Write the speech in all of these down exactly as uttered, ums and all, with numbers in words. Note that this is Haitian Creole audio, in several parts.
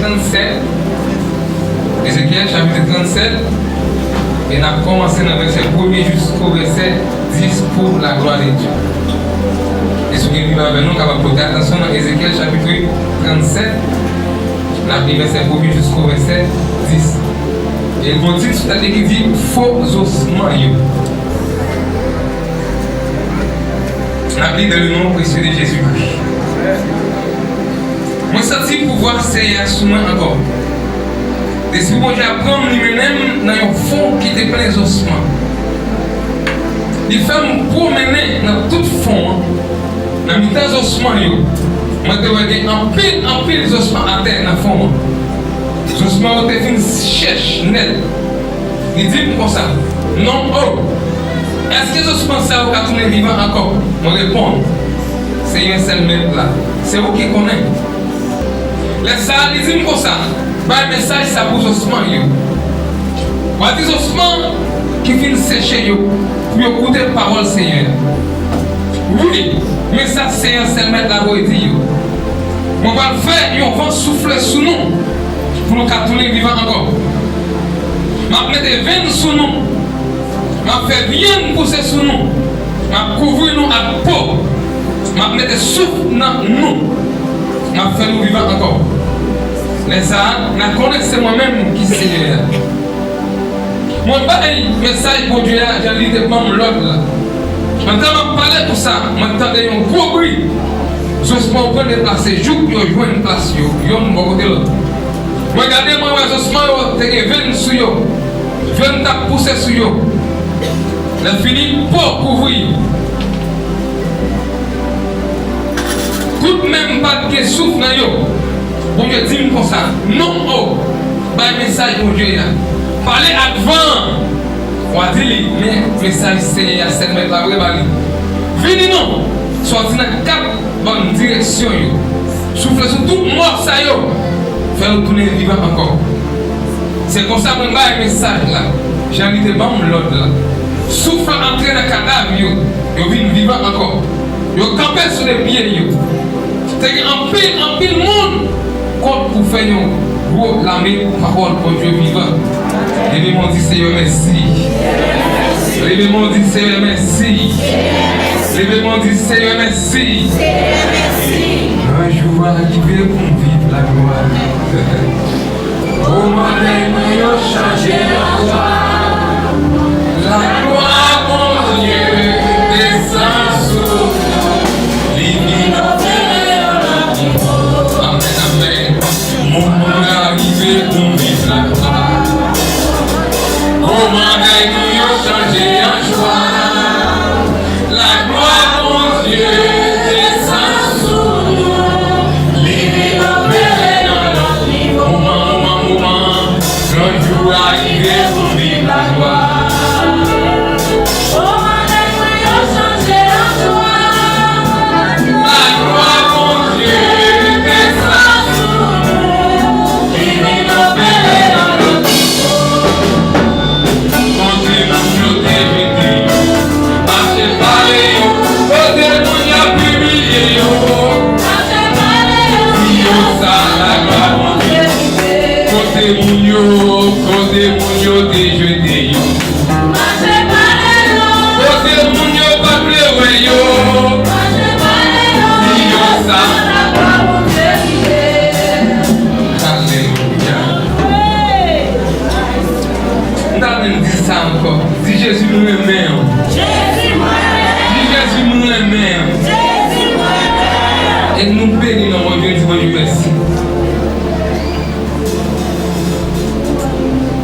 Trannsèt, Ezekyèl chapit trannsèt, e n ap kòmanse nan vèsè premye jisko vèsè dis pou la glwa de Dye. E si w gen Bib avè nou, w kapab pote atansyon nan Ezekyèl chapit trannsèt, n ap li vèsè premye jisko vèsè dis. E l gen yon tit sou tèt li ki di, Fo zosman yo. N ap li dans le nom précieux de Jésus-Christ. Mwen santi pouvwa Seyè a sou mwen ankò. Lespri Bondye a pran m, li mennen m nan yon fon ki te plen zosman. Li fè m pwomennen nan tout fon an. Nan mitan zosman yo, mwen te wè gen anpil, anpil zosman atè nan fon an. Zosman yo te fin chèch nèt. Li di m konsa, Nonm o, èske zosman sa yo ka tounen vivan ankò? Mwen reponn, Seyè sèl Mèt la, se ou ki konnen. Lè sa a, li di m konsa, Bay mesaj sa pou zosman yo. W a di zosman ki fin seche yo pou yo koute pawòl Seyè a. Wi, men sa Seyè sèl Mèt la voye di yo. Mwen pral fè yon van soufle sou nou pou nou ka tounen vivan ankò. M ap mete venn sou nou. M ap fè vyann pouse sou nou. M ap kouvri nou ak po. M ap mete souf nan nou. M ap fè nou vivan ankò. Lè sa a, n a konnen se mwen menm ki Seyè a. Mwen bay mesaj Bondye a jan li te ban m lòd la. Pandan m ap pale konsa, mwen tande yon gwo bri. Zosman yo pran deplase jouk yo jwenn plas yo, yonn bò kote lòt. Mwen gade, mwen wè zosman yo te gen venn sou yo. Venn t ap pouse sou yo. Lè fini, po kouvri yo. Tout menm pa t gen souf nan yo. Bondye di m konsa, Nonm o, bay mesaj Bondye a. Pale ak van an. W a di li, men mesaj Seyè a, sèl Mèt la voye ba li. Vini non, sòti nan kat bòn direksyon yo. Soufle sou tout mò sa yo, fè yo tounen vivan ankò. Se konsa mwen bay mesaj la, jan li te ban m lòd la. Souf la antre nan kadav yo, yo vin vivan ankò. Yo kanpe sou de pye yo. Te gen anpil, anpil moun kont pou fè yon gwo lame pou pawòl Bondye vivan. Leve men w di, Seyè, mèsi. Leve men w di, Seyè, mèsi. Leve men w di, Seyè, mèsi. Gran jou a rive pou m viv laglwa. Moman dèy mwen yo chanje an jwa. Laglwa Bondye desann sou nou. Li vin opere yon lòt nivo. Amèn, amèn. Moman an rive pou m viv laglwa. Moman dèy nou yo chanje an jwa. Laglwa Bondye desann sou nou. Li vin opere yon lòt nivo. Moman, moman, moman. Gran jou a rive pou m viv laglwa. Moman dèy mwen yo chanje an jwa. Laglwa Bondye desann sou nou. Li vin opere yon lòt nivo. Kote moun yo te jete yo, mache pale yo. Kote moun y ap imilye yo, mache pale yo. Di yo sa laglwa Bondye. Kote moun yo, kote moun yo te jete yo, mache pale yo. Kote moun yo pa t vle wè yo, mache pale yo. Di yo sa. Alelouya. M ta vle di sa ankò. Di, Jezi, m renmen w. Di, Jezi, m renmen w. E nou beni non Bondye, di Bondye mèsi.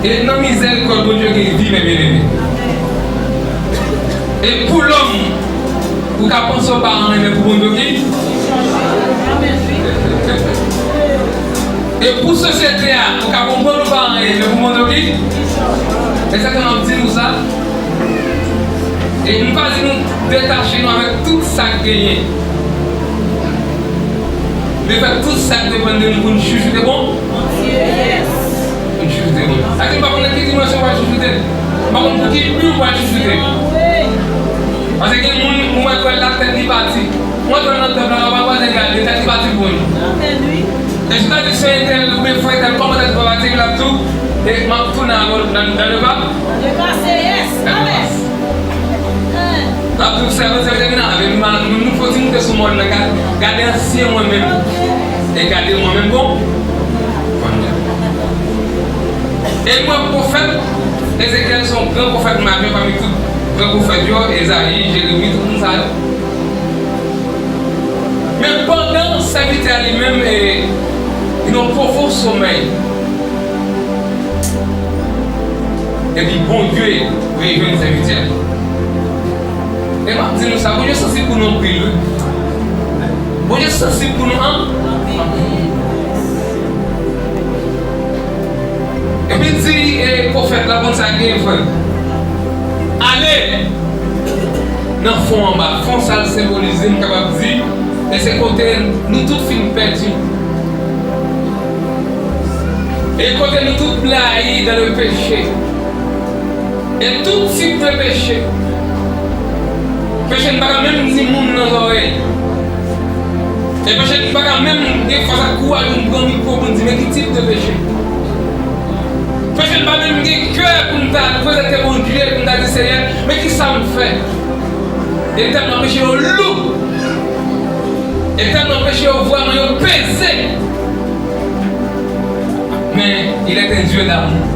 E nan mizèrikòd Bondye gen vi, men byeneme. E pou lòm, ou ka panse w pa anyen, men pou Bondye, wi. E pou sosyete a, ou ka konprann ou pa anyen, men pou Bondye, wi. Egzakteman, m di nou sa. E m pa di nou detache nou avèk tout sa k genyen. Men fè tout sa k depann de nou pou n chouchoute bon. Pou n chouchoute bon. Sa ke m pa konn nan ki dimansyon w pral chouchoute. M pa konn pou ki bi w pral chouchoute. Paske gen moun, ou wè, kwè la tèt li pati. Ou antre nan tanp la, ou pa kwaze gade, tèt li pati pou li. E si w ta di se entèl oubyen frè E m ap tounen avè w nan, nan le pas. Le passé, yes. Amèn. L ap di w sèvant, sèvant, sèvant, nou, nou fò ti moute sou mòn nan, gade, gade ansyen mwen menm. E gade mwen menm bon. E mwen pwofèt, Ezekyèl se yon gran pwofèt majè pami tout gran pwofèt yo, Ezayi, Jeremi, tout moun sa yo. Men pandan sèvitè a li menm, e, li nan pwofon somèy. Epi Bondye rejwenn sèvitè a. E m ap di nou sa, Bondye sansib pou nou anpil, wi. Bondye sansib pou nou anpil. Epi l di, e, pwofèt la, konn sa k genyen, frè. Ale nan fon anba. Fon sa l senbolize, m kapab di, e se kote nou tout fin pèdi. E kote nou tout blayi dans le péché. E tout tip de peche. Peche n pa ka menm di moun nan zòrèy. E peche n pa ka menm gen fòs ak kouraj pou n pran mikwo pou n di, men ki tip de peche. Peche n pa menm gen kè pou n ta prezante Bondye, pou n ta di, Seyè, men ki sa m fè? E tèlman peche yo lou. E tèlman peche yo vrèman yo peze. Men, il est un Dieu d'amour.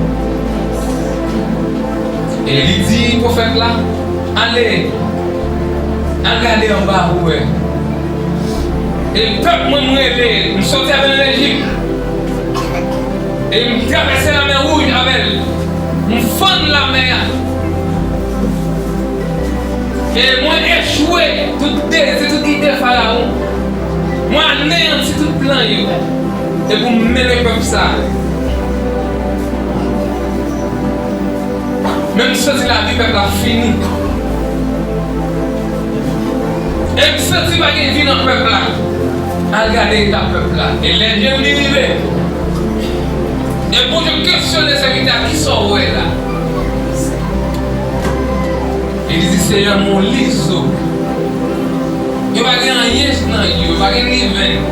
E li di pwofèt la, ale, al gade anba pou wè. E pèp mwen m rele, m soti avè l Lejip. E m travèse Lamè Wouj avè l. M fann lamè a. E mwen echwe tout dezi, tout ide Farawon. Mwen aneyanti tout plan yo. E pou m mennen pèp sa a. Men m santi lavi pèp la fini. E m santi pa gen vi nan pèp la. Al gade eta pèp la. E lè Jeremi rive, e Bondye kesyone sèvitè a, kisa w wè la? Li di, Seyè, m wè yon lizo. Yo pa gen anyen nan yo, yo pa gen ni venn,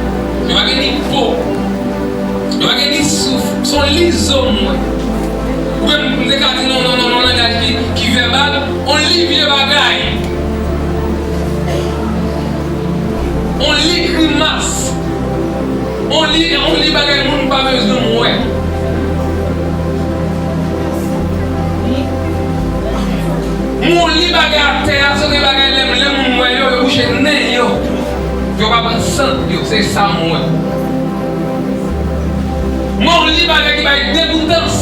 yo pa gen ni po, yo pa gen ni souf, se yon lizo m wè. Oubyen m te ka di nan, nan, nan, nan langaj ki, ki vèbal, yon li vye bagay. Yon li grimas. Yon li, yon li bagay moun pa bezwen wè. Yon li bagay atè a, se yon bagay lè, lè moun wè yo, yo bouche nen yo. Yo pa pran sant yo, se sa m wè. Yon li bagay ki bay degoutans.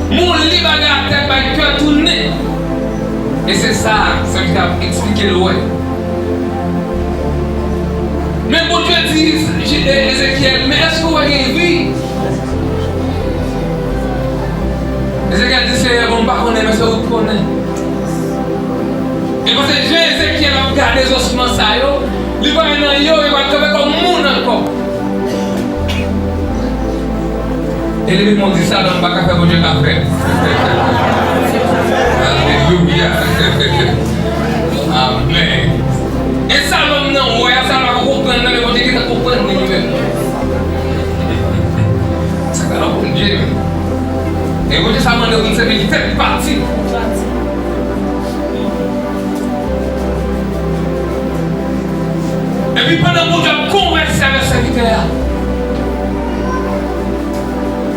Yon li bagay atè ki bay kè tounen. E se sa, sa ki t ap eksplike l wè. Men Bondye di Ezekyèl, men èske w wè gen vi? Ezekyèl di, Seyè, bon, m pa konnen, men se ou k konnen. E paske jan Ezekyèl ap gade zòsman sa yo, li pa wè nan yo, yo pa kanpe kòm moun ankò. E li menm di sa, lòm pa ka fè Bondye ka fè. Alelouya. Amèn. E sa lòm nan wè a, sa l pa konprann nan, men Bondye gentan konprann li menm. Sa ka nan Bondye menm. E Bondye sa mande pou n sèvi l tèt pati. Epi pandan Bondye ap konvèse avèk sèvitè a,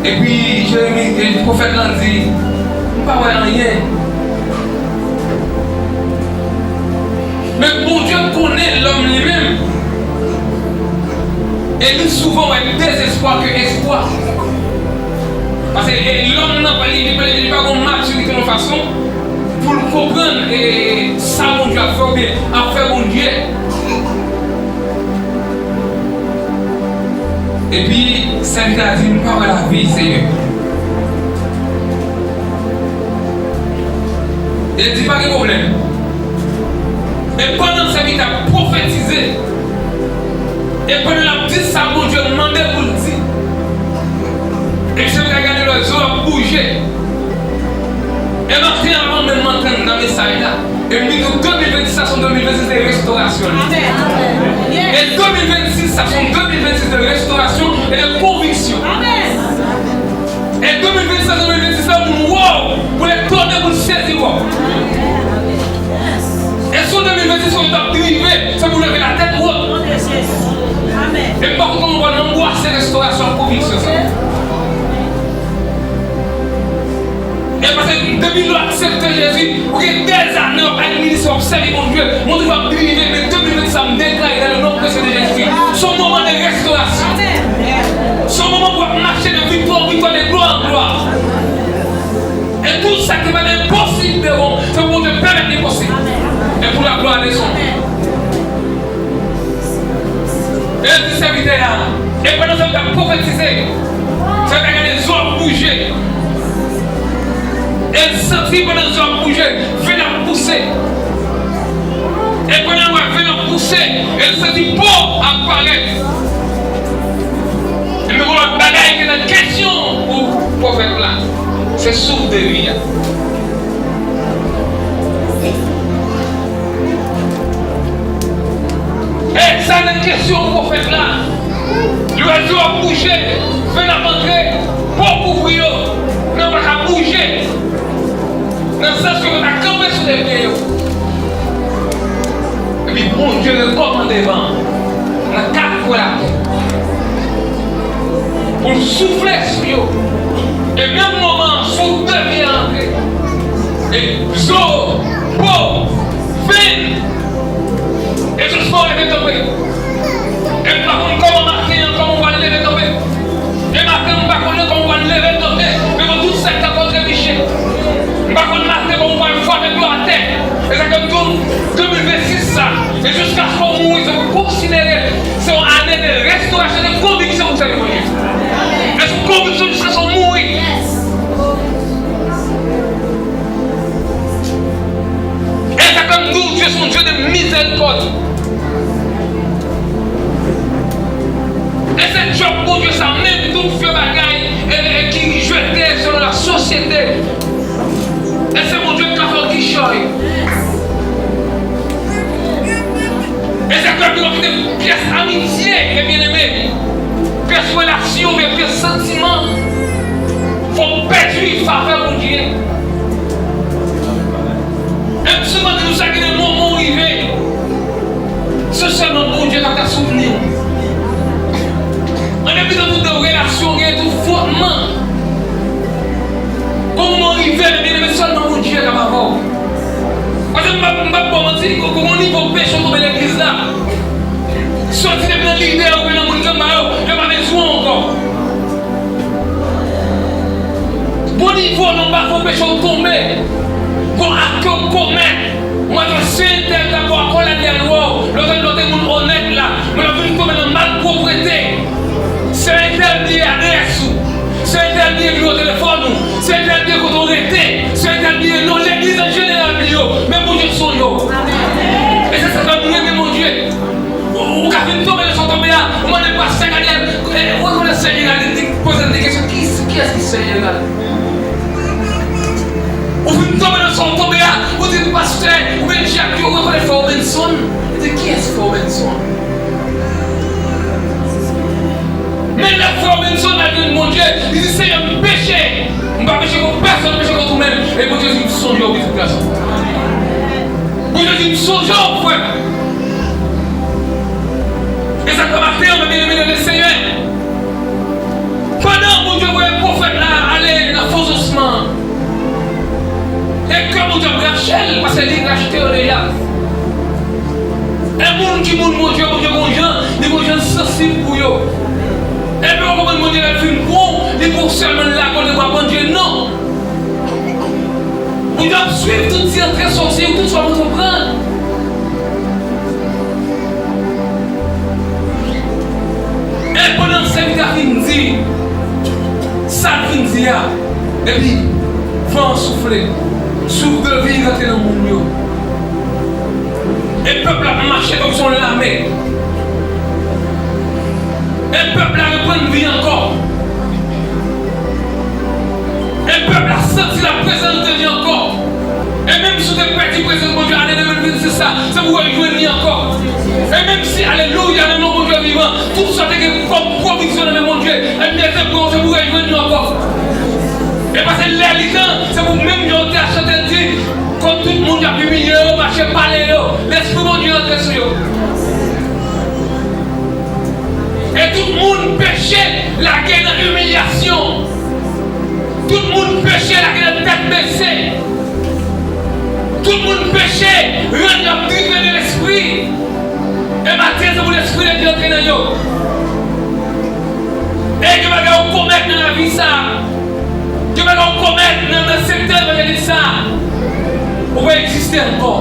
epi Jeremi, e pwofèt lan di, m pa wè anyen. Men Bondye konnen lòm li menm. E li souvan wè dezespwa ke espwa. Paske, e, lòm nan, li, li, li pa gon matirite yon fason pou l konprann, e, sa Bondye ap fè oubyen ap fè Bondye. Epi, sèvitè a di, m pa wè lavi, Seyè. E di, pa gen pwoblèm. E pandan sèvitè a ap pwofetize, e pandan l ap di sa Bondye mande pou l di, e sèvitè a gade lè zo ap bouje. E maten avan menm m antre nan mesaj la, e m di nou de mil vennsis sa se yon de mil vennsis de restorasyon. Amèn. E de mil vennsis sa se yon de mil vennsis de restorasyon e de konviksyon. Amèn. Yo t ap drive, se pou leve latèt wòt. Non de Jezi. Amèn. E m pa konn kòman w pral anbwase restorasyon ak konviksyon sa. E paske depi lè w aksepte Jezi, ou gen dèzane w ap administre, w ap sèvi Bondye, Bondye w ap drive, men de mil vennsis la, m deklare dans le nom précieux de Jésus-Christ, se yon moman de restorasyon. Se yon moman pou w ap mache de viktwa an viktwa, de glwa an glwa. E tout sa ki te enposib devan w, se pou Bondye pèmèt li posib. E pou la glwa de son non. E l di sèvitè a, e pandan sa l t ap pwofetize, sèvitè a gade zo ap bouje. E l santi pandan zo ap bouje, venn ap pouse. E pandan l wè venn ap pouse, e l santi po ap parèt. Ebyen, yon lòt bagay ki nan kesyon pou pwofèt la, se souf de vi a. E sa nan kesyon pwofèt la. Li wè zo ap bouje, venn ap antre, po kouvri yo, men yo pa ka bouje. Nan sans ke yo ta kanpe sou de pye yo. Epi Bondye rekòmande van an nan kat kwen latè pou l soufle sou yo. E menm moman an, souf de vi a antre. E zo, po, venn, e jis fò w leve kanpe. E m pa konn kòman maten an, kòman w pral leve kanpe. E maten an, m pa konnen kòman w pral leve kanpe. Men bon, tout sa k ta kontre biche. M pa konn maten kòman w pral frape dlo atè. E sa k fè m di w, de mil vennsis sa, e jiskaske w mouri, se pou w konsidere se yon ane de restorasyon, de konviksyon pou sèvi Bondye. E sou konviksyon jiskaske w mouri. E sa k fè m di w, Dye se yon Dye de mizèrikòd. E se djòb Bondye sa menm, tout vye bagay, e, e ki jete selon la sosyete. E se Bondye k ka fè w kichòy. E se klè pou yo kite pyès amitye, e byeneme, pyès relasyon, oubyen pyès santiman, fò w pèdi favè Bondye. E m souvan di nou sa, gen de moman w rive, se sèlman Bondye k ap ka soutni w. An depi nan tout de relasyon, gen tout fwotman. Gon moman w rive, men byeneme, sèlman Bondye k ap avè w. Paske m p ap, m p ap ba w manti, gon, gon nivo peche w tonbe legliz la. Soti depi nan lidè yo, nan moun granma yo, yo pa bezwen w ankò. Bon nivo nan bafon peche w tonbe. Gon ak ke w komèt. Mwen, se entèl ta pran kòlè dèyè lwa w. Lòt, lòt moun onèt la. Men lè w vin tonbe nan malpwoprete. Se entèl bliye adrès ou. Se entèl bliye nimewo telefòn ou. Se entèl bliye kote w rete. Se entèl bliye non legliz an jeneral bliye w. Men Bondye sonje w. E se sa k fè m renmen Bondye. Ou, ou ka fin tonbe nan sa w tonbe a, ou mande pastè Daniel, eh, ou rekonèt sè Jeneral, li di, poze l de kesyon, ki, kiyès ki sè Jeneral? Ou fin tonbe nan sa w tonbe a, ou di pastè, oubyen dyak yo rekonèt frè Robenson. Li di, kiyès frè Robenson? Men lè frè Robenson al jwenn Bondye, li di, Senyè, m peche. M pa peche kont pèsonn, m peche kont ou menm. E Bondye di, m sonje w, pitit gason. Bondye di, m sonje w, frè. E sa k fè maten an, men byeneme nan Lesenyè, pandan Bondye voye pwofèt la ale nan fon osman, e kè Bondye ap rache l, paske li rachte yo deja. E moun ki moun Bondye, Bondye gon jan, li gon jan sansib pou yo. Epi w konprann Bondye lè l fin pran w, li pran w sèlman l la kote w ap Bondye, non. Bondye ap swiv tout ti antre sòti, tout sa w antreprann. E pandan sèvitè a fin di sa l fin di a, epi van an soufle, souf de vi rantre nan moun yo. E pèp la ap mache tankou se yon lame. E pèp la reprann vi ankò. E pèp la santi laprezans de Dye ankò. E menm si w te pèdi prezans Bondye ane de mil vennsis la, se pou w rejwenn li ankò. E menm si, alelouya, nan non Bondye vivan, tout sa w te gen kòm pwoviksyon nan men Bondye, ebyen, se pou, se pou w rejwenn li ankò. E paske lè li tan, se pou menm jan w te chante di, kòm tout moun Y ap imilye yo, mache pale yo. Lespri Bondye antre sou yo. E tout moun peche lage nan imilyasyon. Tout moun peche lage nan tèt bese. Tout moun peche rann yo ap drive de lespri. E maten, se pou Lespri Bondye antre nan yo. E gen bagay ou komèt nan lavi sa a. Gen bagay ou komèt nan, nan sektè evanjelik sa a. Ou pa egziste ankò.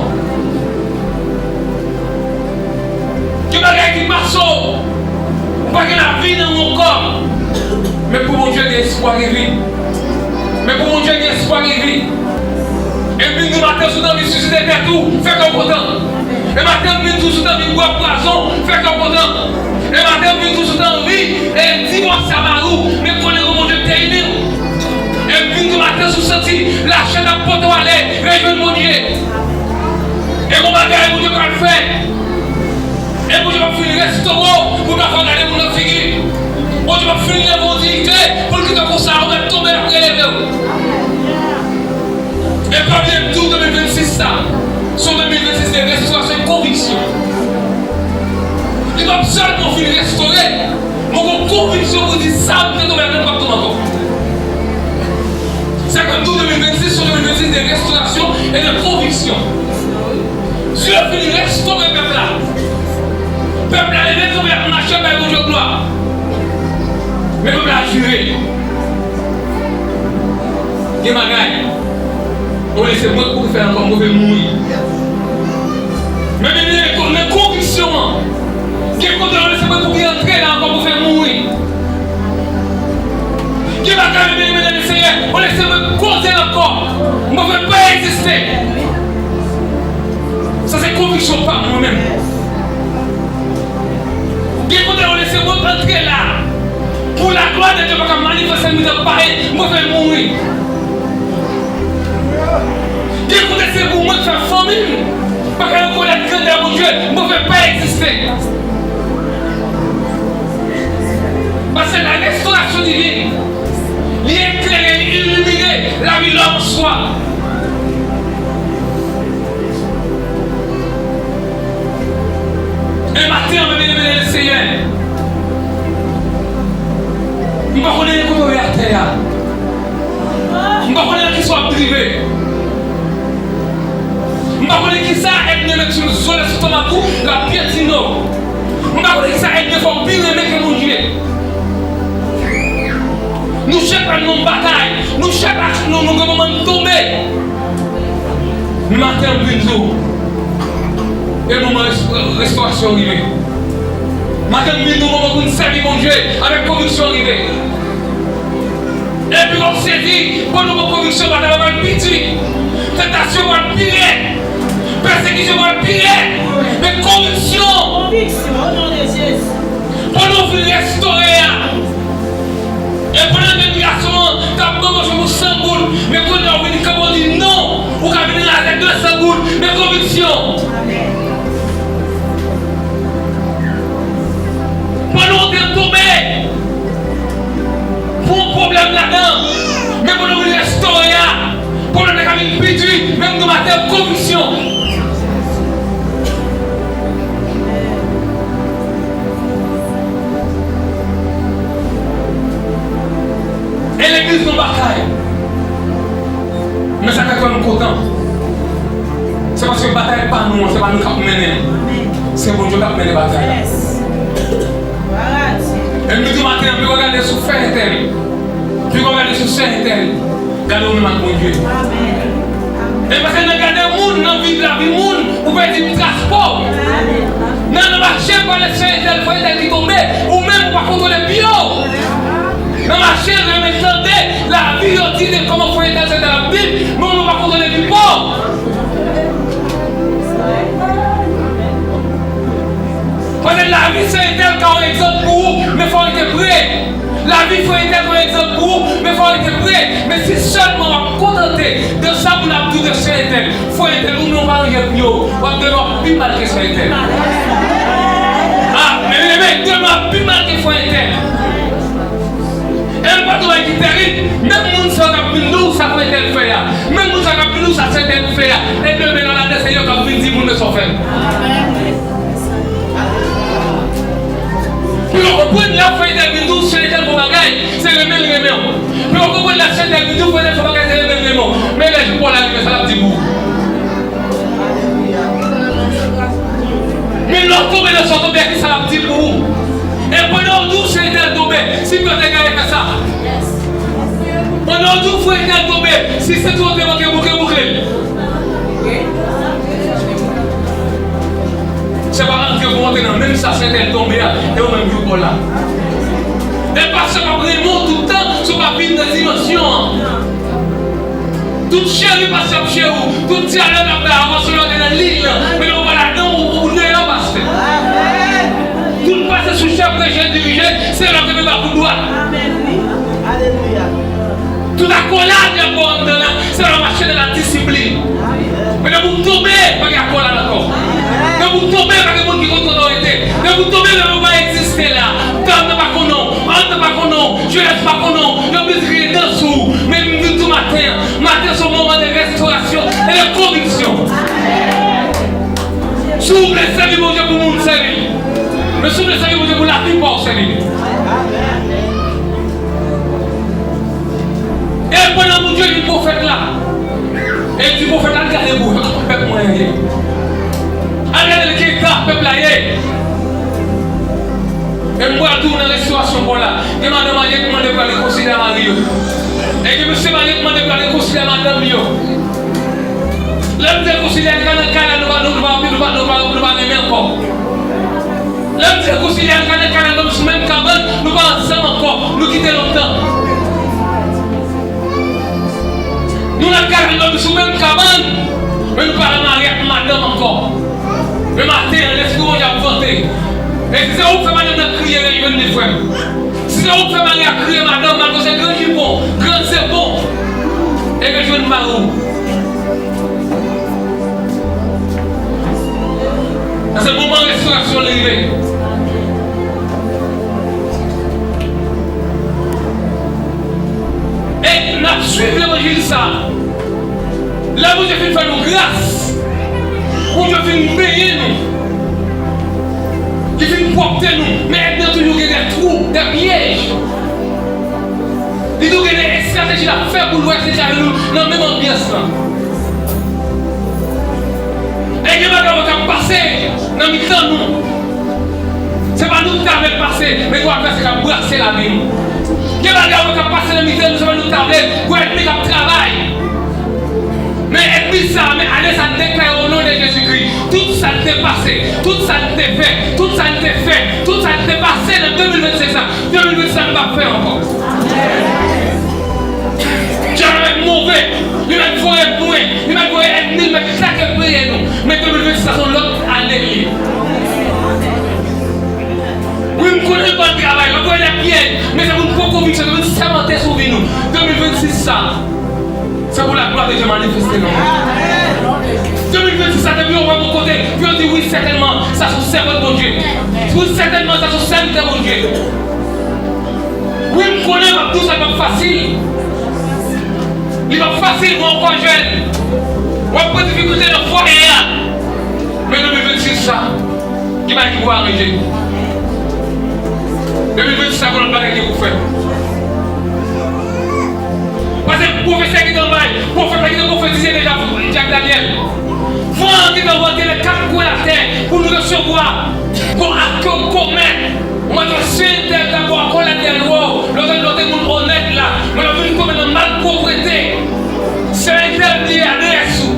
Gen bagay ki pase w. Ou pa gen lavi nan ou ankò. Men pou Bondye gen espwa gen vi. Men pou Bondye gen espwa gen vi. E m vin di w maten, si w t anvi siside tèt ou, fè kè w kontan. E maten, m vin di w, si w t anvi bwè pwazon, fè kè w kontan. E maten, m vin di w, si w t anvi, e divòse a mari w, men konnen ke Bondye te ini w. E m vin di w maten, si w santi lachè t ap pote w ale, rejwenn Bondye. E gon bagay Bondye pral fè. E Bondye p ap fin restore w pou w ta fè gade moun nan figi. Bondye p ap fin leve w diyite pou l kite w konsa, ou mèt tonbe, l ap releve w. E pa bliye m di w, de mil vennsis sa, se yon de mil vennsis de restorasyon e konviksyon. Li p ap sèlman fin restore, men w gon konviksyon pou w di sa m te tonbe ladan l p ap tonbe ankò. Sa k ap di w de mil vennsis, se yon de mil vennsis de restorasyon e de konviksyon. Dye fin restore pèp la. Pèp la leve kanpe, y ap mache bay Bondye glwa. Men pèp la jire. Gen bagay, olye se mwen k pou fè ankò, m prefere mouri. Men, men, men, men konviksyon an. Gen kote, olye se mwen k pou antre la ankò, m prefere mouri. Gen bagay, men, men, men, Senyè, olye se mwen k koze l ankò, m prefere pa egziste. Sa se konviksyon pa m, mwen menm. Gen kote, olye se mwen k antre la. Pou laglwa de Dye pa ka manifeste mitan parèy, m prefere mouri. Gen kote se pou mwen k fè fanmi m pa ka rekonèt grandè Bondye, m prefere pa egziste. Paske la restorasyon divin, li eklere, li ilimine lavi lòm an swa. E maten an, men, men, men, Senyè, m pa konnen kote w ye atè a. M pa konnen nan kisa w ap drive. M pa konnen kisa ènmi an met sou zòrèy, sou lestomak ou, l ap pyetine w. M pa konnen kisa ènmi an fè w pi renmen ke Bondye. Nou chak pral nan yon batay. Nou chak, nou, nou gen moman n tonbe. Men maten an, m vin di w, e moman rès-, restorasyon rive. Maten an, m vin di w, moman pou n sèvi Bondye avèk konviksyon rive. Epi w ap sezi, pandan w gen konviksyon, batay la pral pi di, tantasyon pral pi rèd, pèsekisyon pral pi rèd, men konviksyon. Konviksyon, o non de Jezi. Pandan w fin restore a, e pandan jèn gason an t ap manje pou san goud, men kounye a w vin kanpe w di non, ou ka vin raze de san goud, men konviksyon. Pandan w te tonbe pou yon pwoblèm ladan, men pandan w vin restore a, pwoblèm nan ka vin pi di, men m di w maten konviksyon. E legliz nan batay. Men sa k ap fè nou kontan, se paske batay pa nou an, se pa nou k ap mennen l. Se Bondye k ap mennen batay la. E m di w maten an, pi w gade sou fè entèl, pi w gade sou sè entèl, gade w menm ak Bondye. E paske nan gade moun, nan viv lavi moun, ou pèdi tras pa w. Nan, nan mache pale sè entèl, frè entèl ki tonbe, ou menm ou pa kontwole pye w. Nan mache renmen tande lavi yo di de kòman frè entèl sè entèl ap viv, men ou menm ou pa kontwole vi pa w. Paske lavi sè entèl ka yon egzanp pou ou, men fò w rete pre. Lavi frè entèl ka yon egzanp pou ou, men fò w rete pre. Men si sèlman w ap kontante de sa moun ap di w de sè entèl, frè entèl, ou menm ou pa ranje pye w, w ap demen w ap pi mal ke sè entèl. A, men, men, men, demen w ap pi mal ke frè entèl. E m pa di w bagay ki tèrib, menm moun sa yo k ap vin di w sa frè entèl fè a, menm moun sa yo k ap vin di w sa sè entèl fè a, e demen la, Pou yo konprann lè Frè Etèl vin di w, Frè Etèl fè yon bagay, se renmen l renmen w. Pou yo konprann lè Frè Etèl vin di w, Frè Etèl fè yon bagay, se renmen l renmen w. Men lè jou pa w la rive, sa l ap di pou ou. Men lè w tonbe nan sa w tonbe a, ki sa l ap di pou ou. E pandan w di w Frè Etèl tonbe, si pye w te genyen fè sa. Pandan w di w Frè Etèl tonbe, si senti w te manke bouke, bouke l. Se pa antre pou antre nan menm sa Frè Etèl tonbe a, e ou menm ki w pa w la. E pastè p ap renmen w tout tan, si w pa vin nan dimansyon an. Tout cheri pastè ap cheri w, tout dyalòg ap bay avanse lè w te nan liy lan, men lè w pa ladan, ou, ou deyò pastè. Tout pase sou chèf rejè dirije, se lè w te met bak ou dwat. Tout akolad y ap ba w anndan la, se lè w mache nan ladisiplin. Men depi w tonbe, pa gen akolad ankò. Depi w tonbe, pa gen moun ki konn kote w rete. Depi w tonbe, level pa egziste la. Dam nan pa konnen w, Ann nan pa konnen w, jenès pa konnen w, yo bliye kriye dan sou ou. Men m vin di w maten an, maten se yon moman de restorasyon e de konviksyon. Si w vle sèvi Bondye pou moun, sèvi l. Men si w vle sèvi Bondye pou lavi pa w, sèvi li. E pandan Bondye di pwofèt la, e di pwofèt la, al gade pou pèp mwen an ye. Al gade ki eta pèp la ye. E m pral tou nan restorasyon pa w la. Gen madanm marye ki mande pou al rekonsilye a mari yo. E gen mesye marye ki mande pou al rekonsilye a madanm yo. Lè m di rekonsilye a, nou pa nan kay la, nou pa, nou, nou pa, nou pa, nou pa, nou pa renmen ankò. Lè m di rekonsilye a, nou pa nan kay la, nou pa sou menm kabann, nou pa ansanm ankò, nou kite lontan. Nou nan kay la, nou pa sou menm kabann, men nou pa remare ak madanm ankò. Men maten an, Lespri Bondye ap vante. E si se ou k fè madanm nan kriye, rejwenn li, frè m. Si se ou k fè mari a kriye madanm, malgre se gran jipon, gran zepon, e rejwenn mari w. Paske moman restorasyon li rive. E n ap swiv levanjil sa a. Lè Bondye fin fè nou gras, Bondye fin benyen nou, li fin pwòpte nou, men ènmi an toujou gen de twou, de pyèj. Li toujou gen de estrateji l ap fè pou l wè si l ka jwenn nou nan menm anbyans lan. E gen bagay k ap pase nan mitan nou. Se pa nou ki ta vle l pase, men gwo advèsè k ap brase lavi nou. Gen bagay k ap pase nan mitan nou, se pa nou ki ta vle l, gwo ènmi k ap travay. Men ènmi sa, men ane sa n deklare o non de Jezikri. Tout sa n te pase, tout sa n te fè, tout sa n te fè, tout sa n te pase nan de mil vennsenk sa, de mil vennsenk sa n p ap fè ankò. Dyab la mèt move, li mèt voye pwen, li mèt voye ènmi, li mèt atake peyi nou. Men de mil vennsenk sa se yon lòt ane li ye. Wi, m konnen l pral travay, l ap voye de pyèj, men se pou n pran konviksyon, se pou n sèmante sou vi nou. De mil vennsis sa, se pou laglwa de Dye manifeste nan mond. De mil vennsis sa, depi yo wè m yon kote, pou yo di, wi, sètènman, sa se yon sèvant Bondye. Wi, sètènman, sa se yon sèvitè Bondye. Wi, m konnen m ap di w sa p ap fasil. Li p ap fasil, mwen ankò jèn. W ap pran difikilte nan fwaye a. Men de mil vennsis sa, gen bagay ki pou aranje. De mil vennsis sa, gen lòt bagay ki pou fèt. Paske pwofesè ki te anba l, pwofèt la ki te pwofetize deja, Danièl. Van an ki te anvoye kat kwen atè pou nou resevwa. Bon, ak ke w komèt. Mwen, se entèl ta pou akòle a lwa w, lòt, lòt moun onèt la, men lòt vin tonbe nan malpwoprete. Se entèl bliye adrès ou,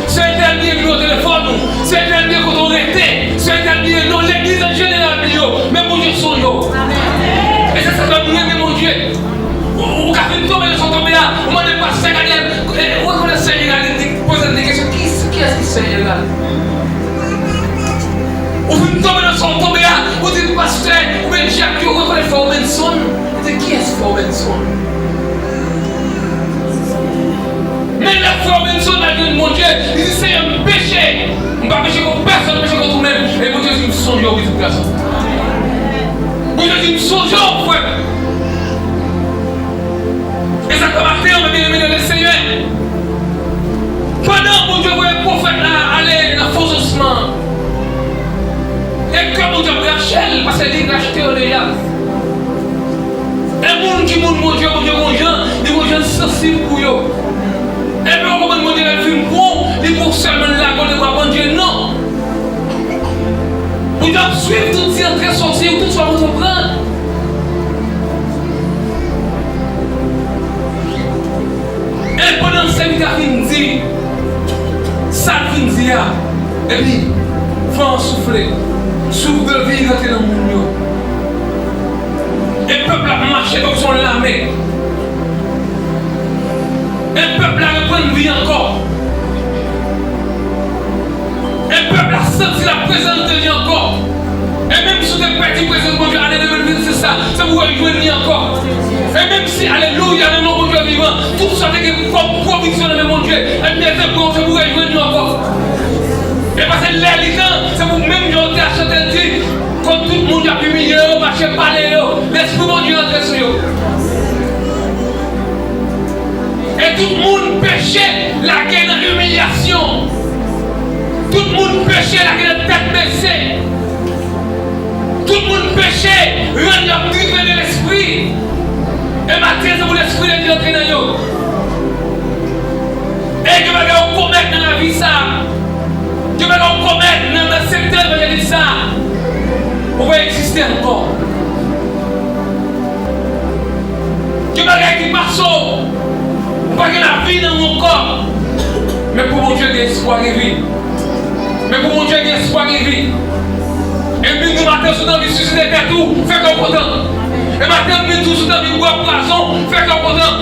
se entèl bliye nimewo telefòn ou, se entèl bliye kote w rete, se entèl bliye non legliz an jeneral li yo, men Bondye sonje w. E se sa k fè m renmen Bondye. Ou, ou ka fin tonbe nan sa w tonbe a, ou mande pastè Daniel, e, ou rekonèt sè jeneral, li di, poze l de kesyon, ki, kiyès ki sè jeneral? Ou fin tonbe nan sa w tonbe a, ou di pastè, oubyen Jack, yo rekonèt frè Robenson. Li di, kiyès frè Robenson? Men lè frè Robenson al jwenn Bondye, li di, Senyè, m peche. M pa peche kont pèsonn, m peche kont ou menm. E Bondye di, m sonje w, pitit gason. Bondye di, m sonje w, frè. E sa k fè maten an, mwen byeneme nan Lesenyè, pandan Bondye voye pwofèt la ale nan fon sosman, Bondye ap rache l, paske li rachte yo deja. E moun ki moun Bondye, Bondye gon jan, li gon jan sansib pou yo. Epi w konprann Bondye lè l fin pran w, li pran w sèlman l lage w nan bra Bondye, non. Bondye ap swiv tout ti antre sòti, tout sa w antreprann. E pandan sèvitè a fin di sa l fin di a, epi van an soufle, souf de vi rantre nan moun yo. E pèp la ap mache tankou se yon lame. E pèp la reprann vi ankò. E pèp la santi laprezans de Dye ankò. E menm si w te pèdi prezans Bondye ane de mil vennsis la, se pou w rejwenn li ankò. E menm si, alelouya, nan non Bondye vivan, tout sa w te gen kòm pwoviksyon nan men Bondye, ebyen, se pou, se pou w rejwenn li ankò. E paske lè li tan, se pou menm jan w te chante l di, kon tout moun y ap imilye yo, mache pale yo, Lespri Bondye antre sou yo. E tout moun peche lage nan imilyasyon. Tout moun peche lage nan tèt bese. Tout moun peche rann yo ap drive de lespri. E maten, se pou Lespri de Dye antre nan yo. E gen bagay ou komèt nan lavi sa a. Gen bagay ou komèt nan, nan sektè evanjelik sa a. Ou pa egziste ankò. Gen bagay ki pase w, ou pa gen lavi nan ou ankò. Men pou Bondye gen espwa gen vi. Men pou Bondye gen espwa gen vi. E m vin di w maten, si w t anvi siside tèt ou, fè kè w kontan. E maten, m vin di w, si w t anvi bwè pwazon, fè kè w kontan.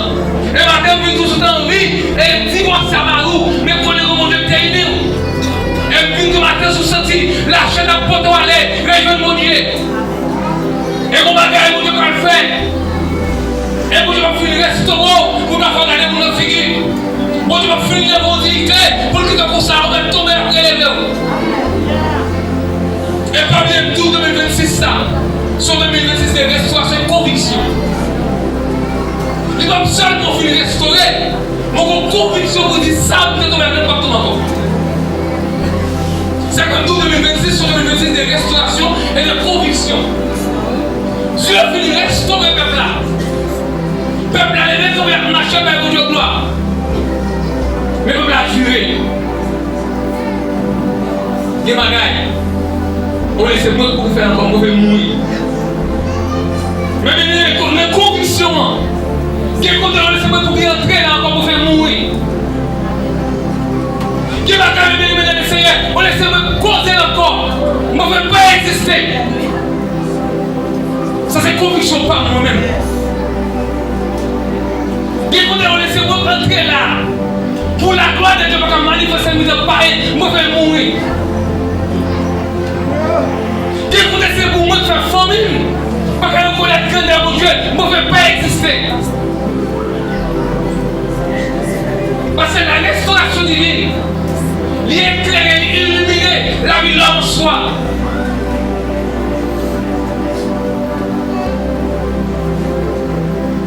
E maten, m vin di w, si w t anvi, e divòse a mari w, men konnen gen Bondye ki te ini w. E m vin di w maten, si w santi lachè t ap pote w ale, rejwenn Bondye. E gon bagay Bondye pral fè. E Bondye p ap fin restore w pou w ta fè gade moun nan figi. Bondye p ap fin leve w diyite pou l kite w konsa, ou mèt tonbe, l ap releve w. E pa bliye m di w de mil vennsis sa, se yon de mil vennsis de restorasyon e konviksyon. Li p ap sèlman fin restore, men w gon konviksyon pou w di sa m te tonbe avè l, m p ap tonbe ankò. Se konsa m di w de mil vennsis se yon de mil vennsis de restorasyon e de konviksyon. Dye fin restore pèp la. Pèp la leve kanpe, ap mache bay Bondye glwa. Men pèp la jire. Gen bagay, olye se mwen k pou fè ankò, m prefere mouri. Men, men, men, men konviksyon an, gen kote olye se mwen pou ki antre la ankò, m prefere mouri. Gen bagay, men, men, men, Senyè, olye se mwen k koze l ankò, m prefere pa egziste. Sa se konviksyon pa m mwen menm. Gen kote olye se mwen k antre la. Pou laglwa de Dye pa ka manifeste nan mitan pa, m prefere mouri. Gen kote se pou mwen k fè fanmi m pa ka rekonèt grandè Bondye, m prefere pa egziste. Paske la restorasyon divin, li eklere, li ilimine lavi lòm an swa.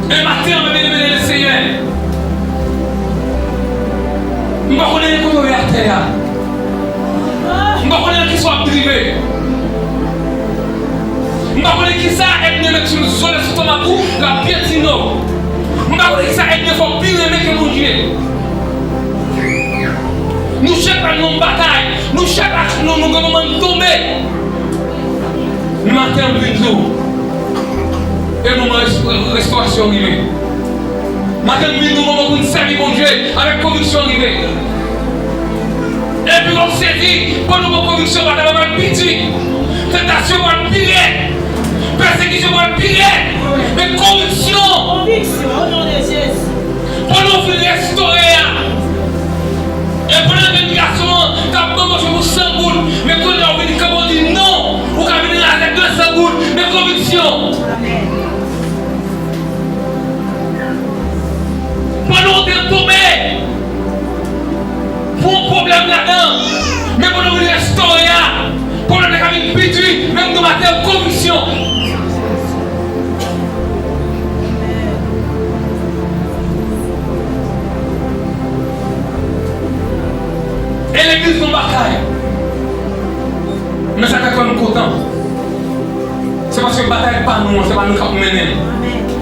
E maten an, men, men, men, men, Senyè, m pa konnen kote w ye atè a. M pa konnen nan kisa w ap drive. M pa konnen kisa ènmi an met sou zòrèy, sou lestomak ou, l ap pyetine w. M pa konnen kisa ènmi an fè w pi renmen ke Bondye. Nou chak pa nan yon batay. Nou chak pa, nou, nou gen moman n tonbe. Men maten an, m vin di w, e moman rès-, restorasyon rive. Maten an, m vin di w, moman pou n sèvi Bondye avèk konviksyon rive. Epi w ap sezi, pandan w gen konviksyon, batay la pral pi di, tantasyon pral pi rèd, pèsekisyon pral pi rèd. Men konviksyon, konviksyon, o non de Jezi. Pandan w fin restore a, e pandan jèn gason an t ap manmache pou san goud, men kounye a w vin kanpe, w di non, ou ka vin raze de san goud, men konviksyon. Pandan w te tonbe pou yon pwoblèm ladan, men pandan w vin restore a, pwoblèm nan ka vin pi di, men m di w maten konviksyon. E legliz nan batay. Men sa ka fè m kontan.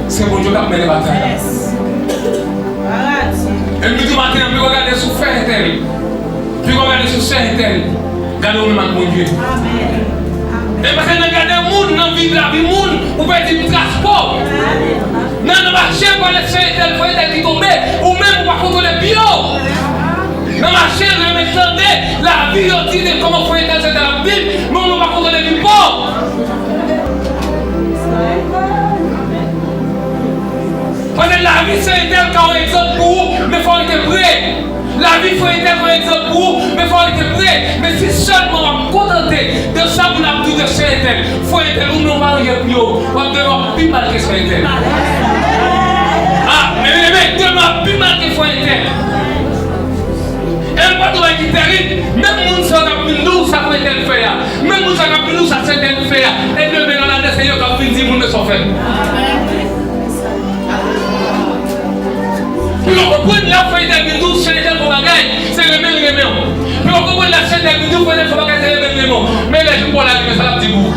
Se Bondye k ap mennen batay la. E m di maten an, piko gade sou frè entèl, piko gade sou sè entèl, gade ou menm ak Bondye. E paske nan gade moun, nan viv lavi moun, ou pèdi tras pa w. Nan, nan mache, gade sè entèl, frè entèl ki tonbe, ou menm ou pa kontwole pye w. Nan mache, renmen tande lavi yo di de kòman frè entèl sè entèl ap viv, men ou menm ou pa kontwole vi pa w. Paske lavi sè entèl ka yon egzanp pou ou, men fò w rete pre. Lavi frè entèl ka yon egzanp pou ou, men fò w rete pre. Men si sèlman w ap kontante de sa moun ap di w de sè entèl, frè entèl, ou menm w pa ranje pou yo, w ap demen w ap pi mal ke sè entèl. A, men, men, men, demen w ap pi mal ke frè entèl. E m pa di w bagay ki tèrib, menm moun sa yo k ap vin di w sa frè entèl fè a, menm moun sa yo k ap vin di w sa sè entèl fè a, e demen nan ladan se yo k ap vin di moun men sa w fè. Pou yo konprann lè frè entèl vin di w sè entèl fè w bagay, se renmen l renmen w. Pou yo konprann lè sè entèl vin di w frè entèl fè w bagay, se renmen l renmen w. Men lè jou pa w la rive, sa l ap di pou ou.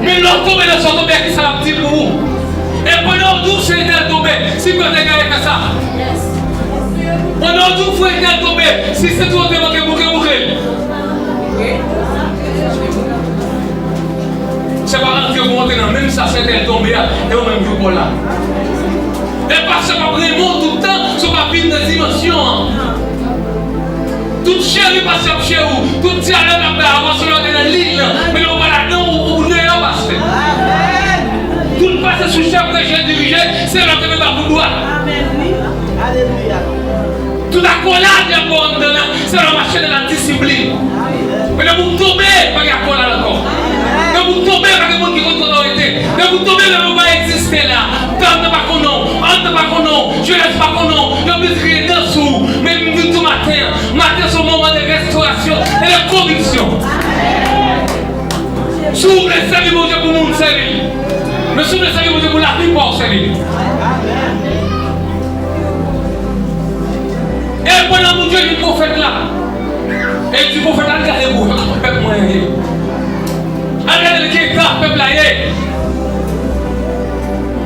Men lè w tonbe nan sa w tonbe a, kisa l ap di pou ou? E pandan w di w sè entèl tonbe, si pè te gade fè sa. Pandan w di w frè entèl tonbe, si sentwon te manke bouke, bouke l. Se pa antre pou antre nan menm sa sè entèl tonbe a, e ou menm jou pa w la. E pastè p ap renmen w tout tan, si w pa vin nan dimansyon an. Tout cheri pastè ap cheri w. Tout dyalòg ap bay avanse lè w te nan liy lan. Men lè w pa ladan, ou, ou deyò pastè. Tout pase sou chèf reje dirije, se lè w te met bafou dwat. Tout akolad y ap ba w anndan la, se lè w mache nan la disiplin. Men depi w tonbe, pa gen akolad ankò. Depi w tonbe, pa gen moun ki konn kote w rete. Depi w tonbe, level w pa egziste la. Dam nan pa konnen w, Ann nan pa konnen w, jenès pa konnen w, yo plis kriye dan sou w. Men m vin di w maten an, maten se yon moman de restorasyon e de konviksyon. Si w vle sèvi Bondye pou moun, sèvi l. Men si w vle sèvi Bondye pou lavi pa w, sèvi l. E pandan Bondye di pwofèt la, e di pwofèt la, al gade pou pèp mwen an ye. Al gade ki eta pèp la ye.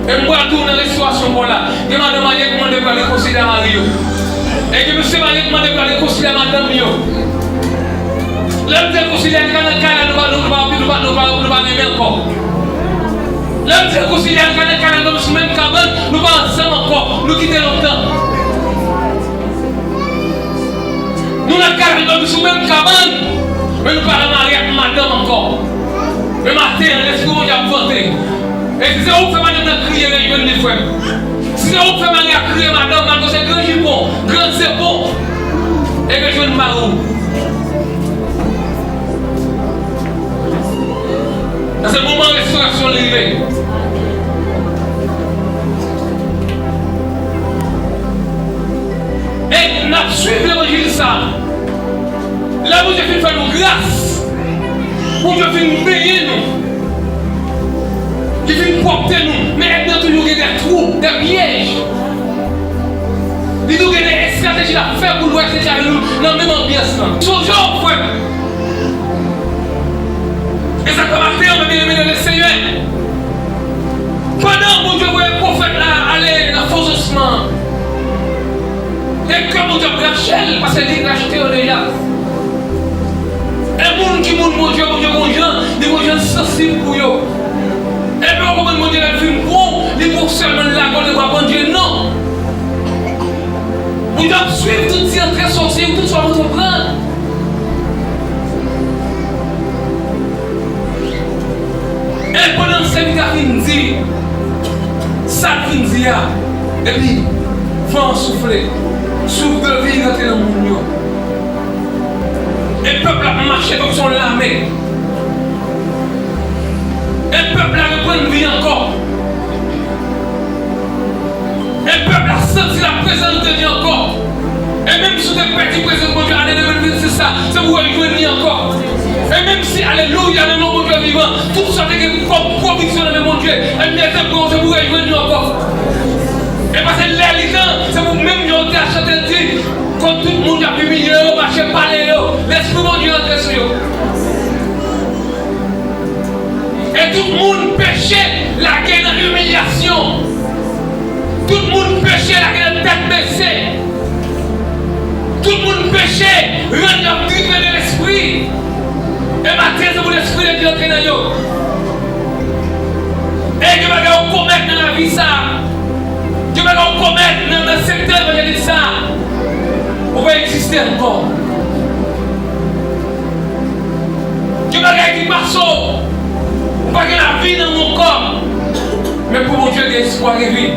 E m pral tou nan restorasyon pa w la. Gen madanm marye ki mande pou al rekonsilye a mari yo. E gen mesye marye ki mande pou al rekonsilye a madanm yo. Lè m di rekonsilye, al ka nan kay la, nou pa, nou pa, nou pa, nou pa, nou pa renmen ankò. Lè m di rekonsilye, al ka nan kay la, nou sou menm kabann, nou pa ansanm ankò, nou kite lontan. Nou nan kay la, nou sou menm kabann, men nou pa remare ak madanm ankò. Men maten an, Lespri Bondye ap vante. E si se ou k fè madanm nan kriye, rejwenn li, frè m. Si se ou k fè mari a kriye madanm, malgre se gran jipon, gran zepon, e rejwenn mari w. Paske moman restorasyon li rive. E n ap swiv levanjil sa a. Lè Bondye fin fè nou gras, Bondye fin benyen nou, li fin pwòpte nou, men ènmi an toujou gen de twou, de pyèj. Li toujou gen de estrateji l ap fè pou l wè si l ka jwenn nou nan menm anbyans lan. Sonje w, frè m. E sa k fè maten an, mwen byeneme nan Lesenyè, pandan Bondye voye pwofèt la ale nan fon zansman an, e kè Bondye ap rache l, paske li rachte yo deja. E moun ki moun Bondye, Bondye gon jan, li gon jan sansib pou yo. E pou yo konprann Bondye lè l fin pran w, li pran w sèlman l lage w nan bra Bondye, non. Bondye ap swiv tout ti antre sòti, tout sa w antreprann. E pandan sèvitè a fin di sa l fin di a, epi van an soufle, souf de vi rantre nan moun yo. E pèp la ap mache tankou se yon lame. E pèp la reprann vi ankò. E pèp la santi laprezans de Dye ankò. E menm si w te pèdi prezans Bondye ane de mil vennsis la, se pou w rejwenn li ankò. E menm si, alelouya, nan non Bondye vivan, tout sa w te gen kòm pwodiksyon nan men Bondye, ènmi an te pran w, se pou w rejwenn li ankò. E paske lè li tan, se pou menm jan w te ap chante l di, kot tout moun y ap imilye yo, mache pale yo, Lespri Bondye antre sou yo. Tout moun peche lage nan imilyasyon. Tout moun peche lage nan tèt bese. Tout moun peche rann yo ap drive de lespri. E maten, se pou Lespri de Dye antre nan yo. E gen bagay ou komèt nan lavi sa a. Gen bagay ou komèt nan, nan sektè evanjelik sa a. Ou pa egziste ankò. Gen bagay ki pase w. Ou pa gen lavi nan men w ankò. Men pou Bondye gen espwa gen vi.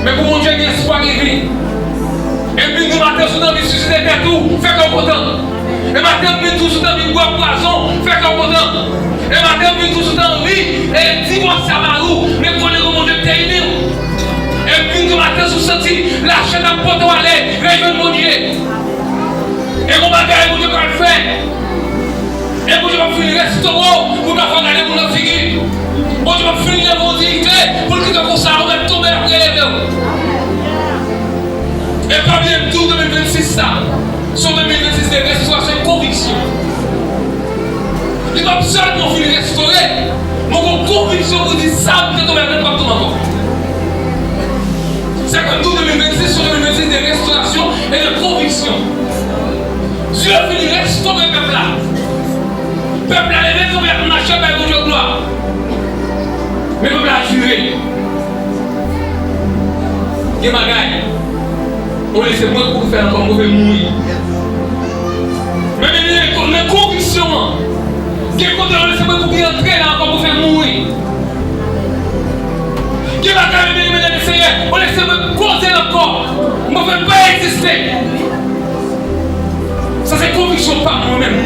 Men pou Bondye gen espwa gen vi. Epi nou maten si w t anvi siside tèt ou, fè kè w kontan. E maten m vin di w si w t anvi bwè pwazon, fè kè w kontan. E maten m vin di w si w t anvi, e, divòse a mari w, men konnen gen Bondye ki te ini w. E m vin di w maten si w santi lachè t ap pote w ale, rejwenn Bondye. E gon bagay Bondye pral fè. E Bondye p ap fin restore w pou w ta fè gade moun nan figi. Bondye p ap fin leve w diyite pou l kite w konsa, ou mèt tonbe, l ap releve w. E pa bliye m di w de mil vennsis sa, se yon de mil vennsis de restorasyon e konviksyon. Li p ap sèlman fin restore, men gon konviksyon pou di sa m te tonbe ladan l p ap tonbe ankò. Se sa k fè m di w de mil vennsis se yon de mil vennsis de restorasyon e de konviksyon. Dye fin restore pèp la. Pèp la leve kanpe, y ap mache bay Bondye glwa. Men pèp la jire. Gen bagay, olye se mwen k pou fè l ankò, m prefere mouri. Men, men, men, men konviksyon an, gen kote olye se mwen k pou antre la ankò, m prefere mouri. Gen bagay, men, men, men, Senyè, olye se mwen k koze l ankò, m prefere pa egziste. Sa se konviksyon pa m mwen menm.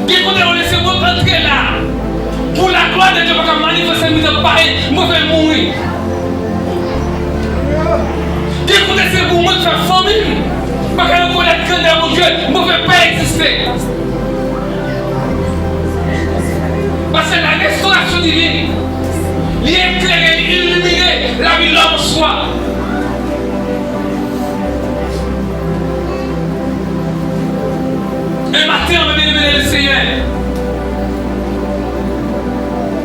Gen kote yo lese mwen antre la. Pou laglwa de Dye pa ka manifeste nan mitan pay, mwen fè mouri. Gen kote se pou mwen k fè fanmi m. Pa ka rekonèt grandè Bondye, mwen fè pa egziste. Paske la restorasyon divin, li eklere, li ilimine lavi lòm an swa. E maten an, men byeneme nan Senyè,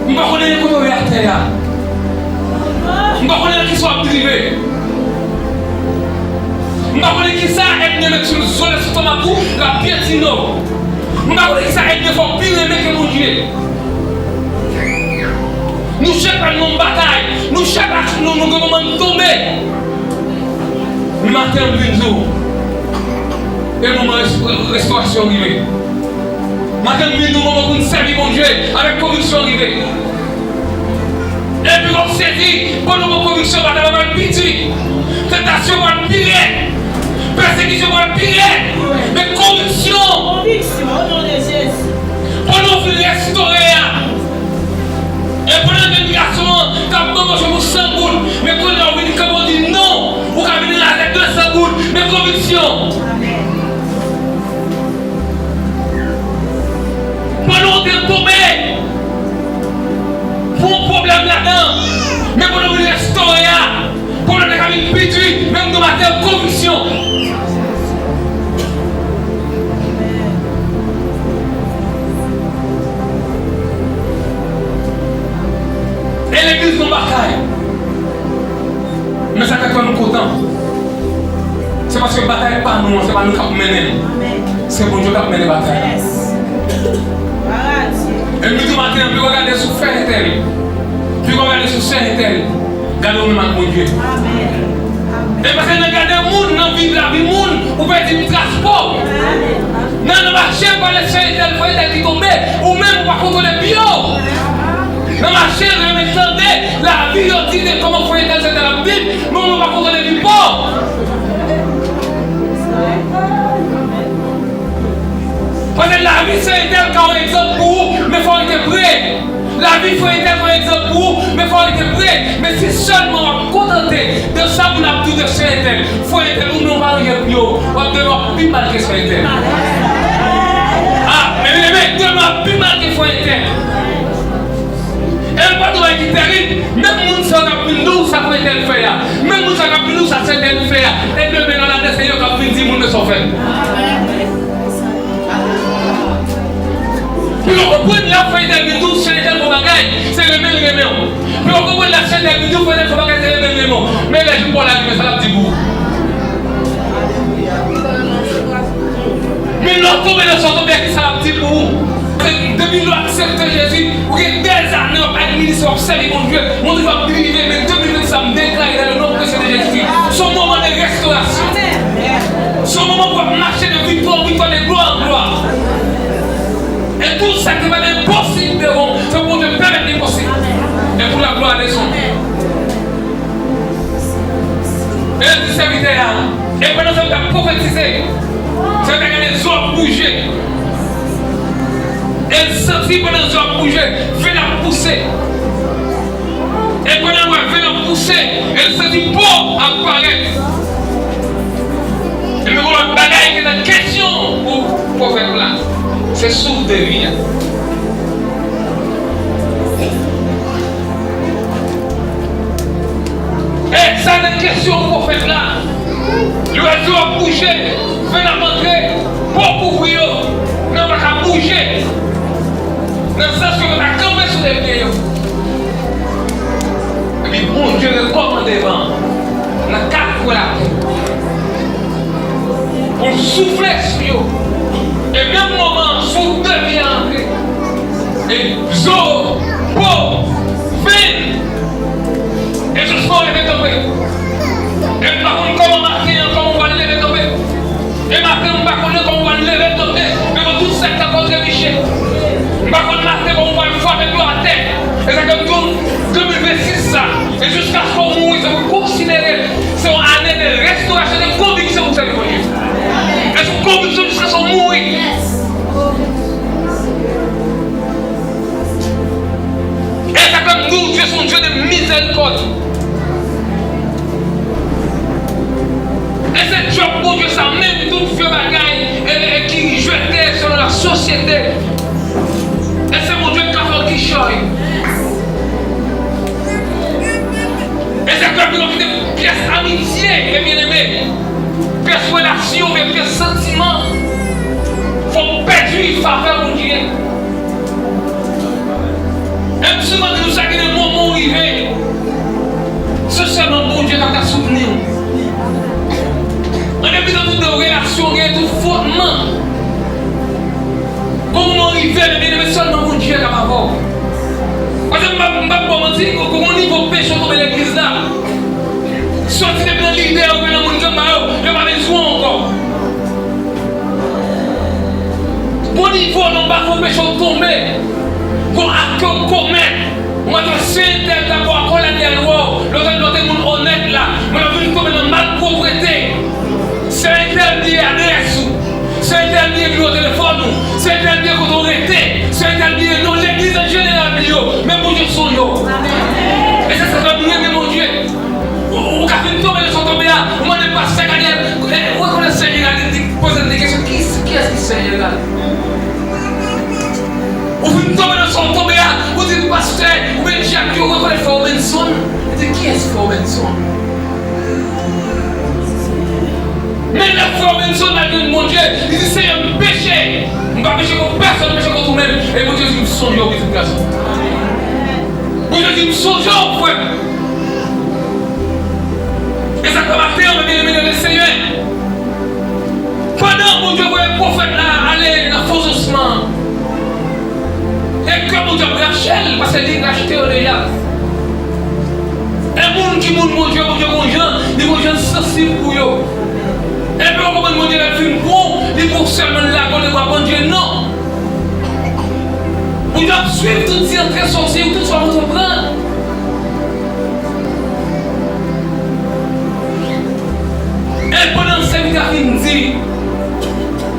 m pa konnen kote w ye atè a. M pa konnen nan kisa w ap drive. M pa konnen kisa ènmi an met sou, sou lestomak ou, l ap pyetine w. M pa konnen kisa ènmi an fè w pi renmen ke Bondye. Nou chak ap nan yon batay. Nou chak ap, nou, nou gen moman n tonbe. Men maten an m vin di w, e moman rès-, restorasyon rive. Maten an m vin di w, moman pou n sèvi Bondye avèk konviksyon rive. Epi w ap sezi, pandan w gen konviksyon, batay la pral pi di, tantasyon pral pi rèd, pèsekisyon pral pi rèd. Men konviksyon, Konviksyon, o non de Jezi. Pandan w fin restore a, e pandan jèn gason an t ap manmanje pou san goud, men kounye a w vin kanpe w di non, ou ka vin avèk de san goud, men konviksyon. Amèn. Pandan w te tonbe pou yon pwoblèm ladan, men pandan w vin restore a, pwoblèm nan ka vin pi di, men m di w maten konviksyon. E legliz nan batay. Men sa k fè nou kontan. Se paske batay pa nou an, se pa nou k ap mennen l. Se Bondye k ap mennen batay la. E m di w maten an, piko gade sou frè entèl, piko gade sou sè entèl, gade w menm ak Bondye. E paske nan gade moun, nan viv lavi moun, ou pèdi tras pa w. Nan, nan mache pale sè entèl, frè entèl ki tonbe, ou menm ou pa kontwole pye w. Nan mache renmen tande lavi yo di de kòman frè entèl sè entèl ap viv, men ou menm ou pa kontwole vi pa w. Paske lavi sè entèl ka yon egzanp pou ou, men fò w rete pre. Lavi frè entèl ka yon egzanp pou ou, men fò w rete pre. Men si sèlman w ap kontante de sa moun ap di w de sè entèl, frè entèl, ou menm w pa rive pou yo, w ap demen w ap pi mal ke sè entèl. A, men, men, men, demen w ap pi mal ke frè entèl. E m pa di w bagay ki tèrib, menm moun sa yo k ap vin di w sa frè entèl fè a, menm moun sa yo k ap vin di w sa sè entèl fè a, e demen nan ladan se yo k ap vin di moun men sa w fè. Pou yo konprann lè Senyè David di w, Senyè David fè bagay, se renmen l renmen w. Pou yo konprann lè Senyè David di w, Senyè David fè bagay, se renmen l renmen w. Men lè jou pa w la rive, sa l ap di pou ou. Men lè w tonbe nan sa w tonbe a, ki sa l ap di pou ou? Se depi lè w aksepte Jezi, ou gen dèzane w ap administre, w ap sèvi Bondye, Bondye ap delive, men de mil vennsis la, m deklare dans le nom précieux de Jésus-Christ, se yon moman de restorasyon. Se yon moman pou w ap mache de viktwa an viktwa, de glwa an glwa. E tout sa ki te parèt enposib devan w, se pou Bondye pèmèt li posib. E pou la glwa de son non. E l di sèvitè a, e pandan sa l t ap pwofetize, sèvitè a gade zo ap bouje. E l santi pandan zo ap bouje, venn ap pouse. E pandan l wè venn ap pouse, e l santi po ap parèt. Epi gon lòt bagay ki nan kesyon pou pwofèt la, se souf de vi a. E sa nan kesyon pwofèt la, li wè zo ap bouje, venn ap antre, po kouvri yo, men yo pa ka bouje, nan sans yo pa ka kanpe sou de pye yo. Epi Bondye rekòmande van an nan kat kwen latè pou l soufle sou yo. E menm moman an, souf de vi a antre. E zo, po, venn, e jis fò w leve kanpe. E m pa konn kòman maten an, kòman w pral leve kanpe. E maten, m pa konnen kòman w pral leve kanpe devan tout sa k t ap antrepiche. M pa konn maten kòman w pral frape pye w atè. E sa k ap di w, de mil vennsis sa, e jiskaske w mouri, se pou w konsidere l se yon ane de restorasyon, de konviksyon pou w sèvi Bondye. E sou konviksyon jiskaske w mouri. E sa k ap di w, Dye se yon Dye de mizèrikòd. E se djòb Bondye sa menm, tout vye bagay, e, e ki jete selon la sosyete. E se Bondye k ka fè w kichòy. E se k ap di w kite pyès amitye, e byeneme, pyès relasyon, oubyen pyès santiman, fò w pèdi favè Bondye. E m souvan di nou sa, gen de moman w rive, se sèlman Bondye k ap ka soutni w. An depi nan tout de relasyon, gen tout fwotman. Gon moman w rive, men byeneme, sèlman Bondye k ap avè w. Paske m p ap, m p ap ba w manti, gon, gon nivo peche w tonbe legliz la. Soti depi nan lidè yo, rive nan moun k anba yo, yo pa bezwen w ankò. Bon nivo nan bafon peche w tonbe. Gon ak ke w komèt. Mwen te se entèl ta pou akòlade a lwa w. Lòt lòt moun onèt la. Men lè w vin tonbe nan malpwoprete. Se entèl bliye adrès ou. Se entèl bliye nimewo telefòn ou. Se entèl bliye kote w rete. Se entèl bliye non legliz an jeneral bliye w. Men Bondye sonje w. E se sa k fè m renmen Bondye. Ou, ou ka fin tonbe nan sa w tonbe a, ou mande pastè Daniel, eh, ou rekonèt sè Jeneral, li di, poze l de kesyon, ki, kiyès ki sè Jeneral? Ou fin tonbe nan sa w tonbe a, ou di pastè, oubyen dyak yo, ou rekonèt frè Robenson? Li di, kiyès frè Robenson? Men lè frè Robenson al jwenn Bondye, li di, Senyè, m peche, m pa peche kont pèsonn, m peche kont ou menm. E Bondye di, m sonje w, pitit gason. Bondye di, m sonje w, frè m. E sa k fè maten an, men byeneme nan Senyè, pandan Bondye voye pwofèt la ale nan fon osman, e kè Bondye ap rache l, paske li rachte yo deja. E moun ki moun Bondye, Bondye gon jan, li gon jan sansib pou yo. E pou yo konprann Bondye lè l fin pran w, li pran w sèlman l lage w nan bra Bondye, non. Bondye ap swiv tout ti antre sòti, tout sa w antreprann. E pandan sèvitè a fin di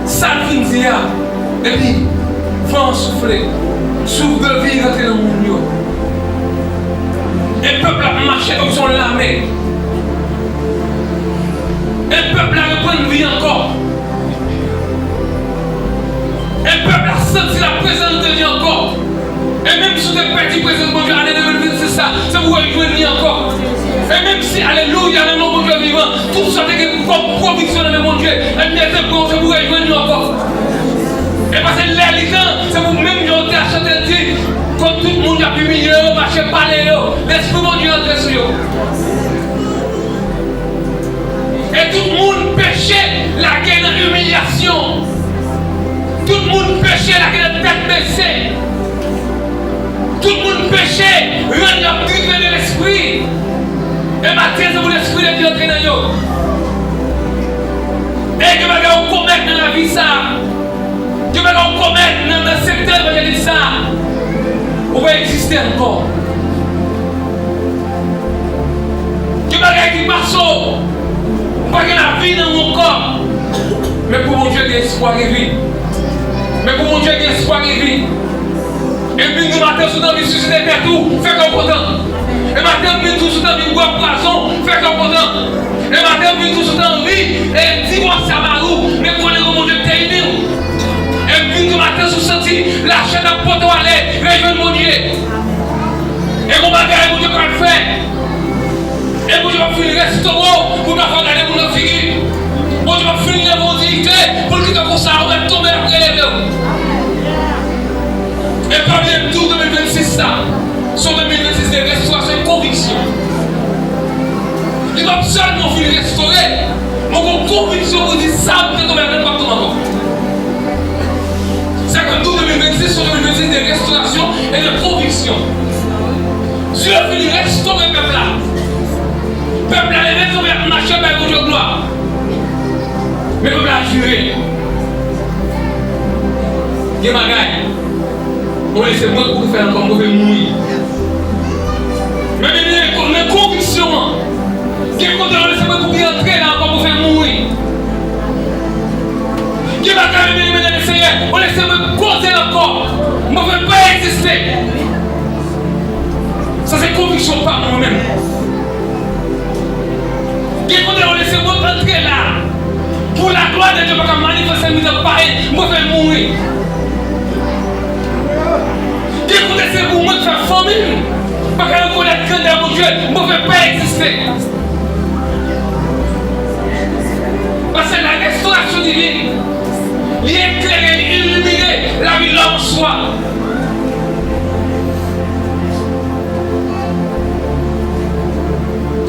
sa l fin di a, epi van an soufle, souf de vi rantre nan moun yo. E pèp la ap mache kòmsi yon lame. E pèp la reprann vi ankò. E pèp la santi laprezans de Dye ankò. E menm si w te pèdi prezans Bondye ane de mil vennsis la, se pou w rejwenn li ankò. E menm si, alelouya, nan non Bondye vivan, tout sa w te gen kòm konviksyon nan men Bondye, ènmi an te pran w, se pou w rejwenn li ankò. E paske lè li tan, se pou menm jan w antre sou yo. E tout moun peche lage nan imilyasyon. Tout moun peche lage nan tèt bese. Tout moun peche rann yo ap drive de lespri. E maten, se pou Lespri de Dye antre nan yo. E gen bagay ou komèt nan lavi sa a. Gen bagay ou komèt nan, nan sektè evanjelik sa a. Ou pa egziste ankò. Gen bagay ki pase w. Ou pa gen lavi nan ou ankò. Men pou Bondye gen espwa gen vi. Men pou Bondye gen espwa gen vi. E vin di maten sou tan vin sisite tèt ou, fè kè w kontan. E maten vin di sou tan vin bwè pwazon, fè kè w kontan. E maten vin di sou tan vin, e divòse a mari w, men konnen gen Bondye ki te ini w. E vin di maten sou santi lachè t ap pote w ale, rejwenn Bondye. E gon bagay Bondye pral fè. E Bondye p ap fin restore w pou w pa fè gade moun nan figi. Bondye p ap fin leve w diyite pou l kite w konsa, ou mèt tonbe, l ap releve w. E pa bliye tou, de mil vennsis sa, se yon de mil vennsis de restorasyon e konviksyon. Li p ap sèlman fin restore, men gon konviksyon pou di sa m te tonbe ladan l p ap tonbe ankò. Sa k ap di w de mil vennsis se yon de mil vennsis de restorasyon e de konviksyon. Dye vin restore pèp la. Pèp la leve kanpe ap mache bay Bondye glwa. Men pèp la jire. Gen bagay. Ou lese mwen pou fè ankò, mwen fè mouri. Men, men, men, men konviksyon an. Gen kote ou lese mwen pou ki antre la ankò, mwen fè mouri. Gen bagay, men, men, men, Senyè, ou lese mwen koze ankò, mwen fè pa egziste. Sa se konviksyon pa mwen menm. Gen kote ou lese mwen antre la. Pou laglwa de Dye pa ka manifeste mitan pa e, mwen fè l mouri. Gen kote se pou mwen k fè fanmi m pa ka rekonèt grandè Bondye, mwen fè pa egziste. Paske la restorasyon divin, li eklere, li ilimine lavi lòm an swa.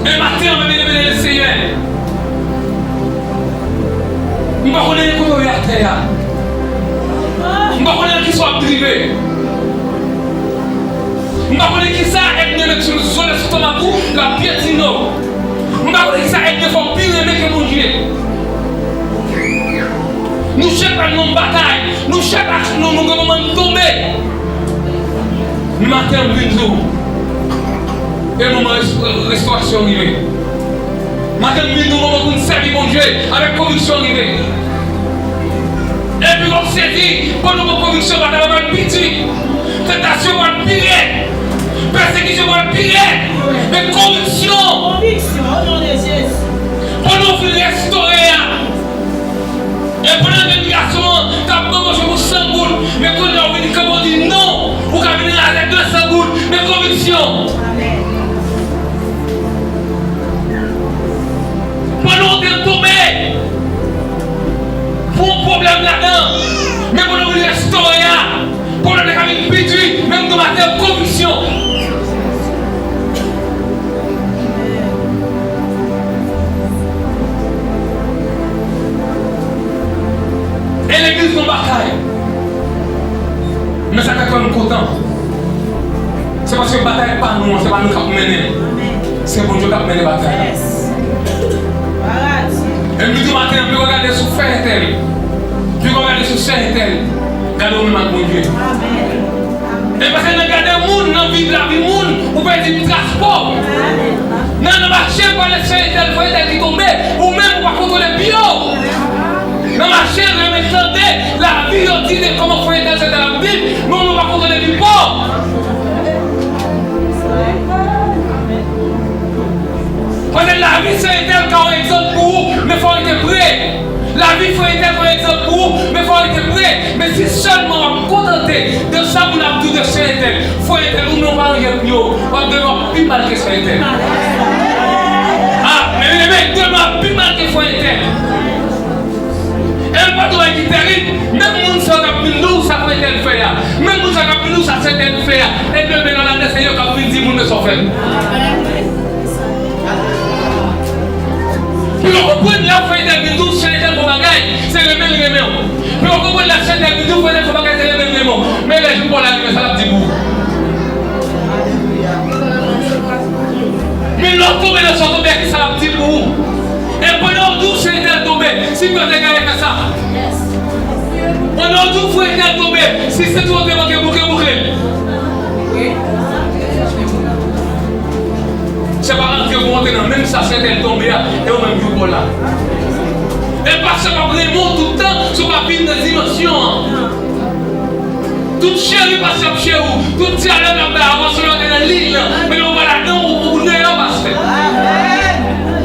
E maten an, men, men, men, Senyè, m pa konnen kote w ye atè a. M pa konnen nan kisa w ap drive. M pa konnen kisa ènmi an met sou zòn estomak ou, l ap pyetine w. M pa konnen kisa ènmi an fè w pi renmen ke Bondye. Nou chak pral nan yon batay. Nou chak, nou, nou gen moman n tonbe. Men maten an m vin di w, e moman res-, restorasyon rive. Maten an m vin di w, moman pou n sèvi Bondye avèk konviksyon rive. Epi w ap sezi, pandan w pran konviksyon, batay la pral pi di. Tantasyon pral pi rèd. Pèsekisyon pral pi rèd. Men konviksyon. Konviksyon, o non de Jezi. Pandan w fin restore a, e pandan ke gason an t ap pran manje pou san goud, men kounye a w vin kanpe w di non, ou ka vin raze de san goud, men konviksyon. Amèn. Pandan w te tonbe pou yon pwoblèm ladan, men pandan w vin restore a, pwoblèm nan ka vin pi di, men m tou maten konviksyon. E legliz nan batay. Men sa k fè kè m kontan. Se paske batay pa nou an, se pa nou k ap mennen l. Se Bondye k ap mennen batay la. E m di maten an, piko gade sou frè entèl, piko gade sou sè entèl, gade w menm ak Bondye. E paske nan gade moun, nan viv lavi moun, ou pèdi tras pa w. Nan, nan mache, pale sè entèl, frè entèl ki tonbe, ou menm ou pa kontwole pye w. Nan mache, renmen tande lavi yo di de kòman frè entèl sè entèl ap viv, men ou menm ou pa kontwole vi pa w. Paske lavi sè entèl ka yon egzanp pou ou, men fò w rete pre. Lavi frè entèl ka yon egzanp pou ou, men fò w rete pre. Men si sèlman w ap kontante de sa moun ap di w de sè entèl, frè entèl, ou menm w pa anyen pou yo, w ap demen w ap pi mal ke sè entèl. A, men, men, men, demen w ap pi mal ke frè entèl. E l pa t yon bagay ki terib, menm moun sa yo k ap vin di w sa frè entèl fè a, menm moun sa yo k ap vin di w sa sè entèl fè a, e demen nan ladan se yo k ap vin di moun nan sa w fè l. Yo konprann lè w fè entèvyou tou, si entèvyou bagay, se renmen l renmen w. Men yo konprann lè si entèvyou tou, fè entèvyou bagay, se renmen l renmen w. Men lè jou pa w la rive, sa l ap di pou ou. Men lè w tonbe nan sa w tonbe a, ki sa l ap di pou ou? E pandan w di w se entèl tonbe, si Bondye te genyen fè sa. Pandan w di w frè entèl tonbe, si se tou te manke bouke, bouke l. Se pa antre pou antre nan menm sa, se entèl tonbe a, e ou menm ki w pa w la. E pastè p ap renmen w tout tan, si w pa vin nan dimansyon an. Tout cheri pastè ap cheri w, tout dyalòg ap bay avanse lè w te nan liy lan, men lè w pa ladan, ou, ou deyò pastè.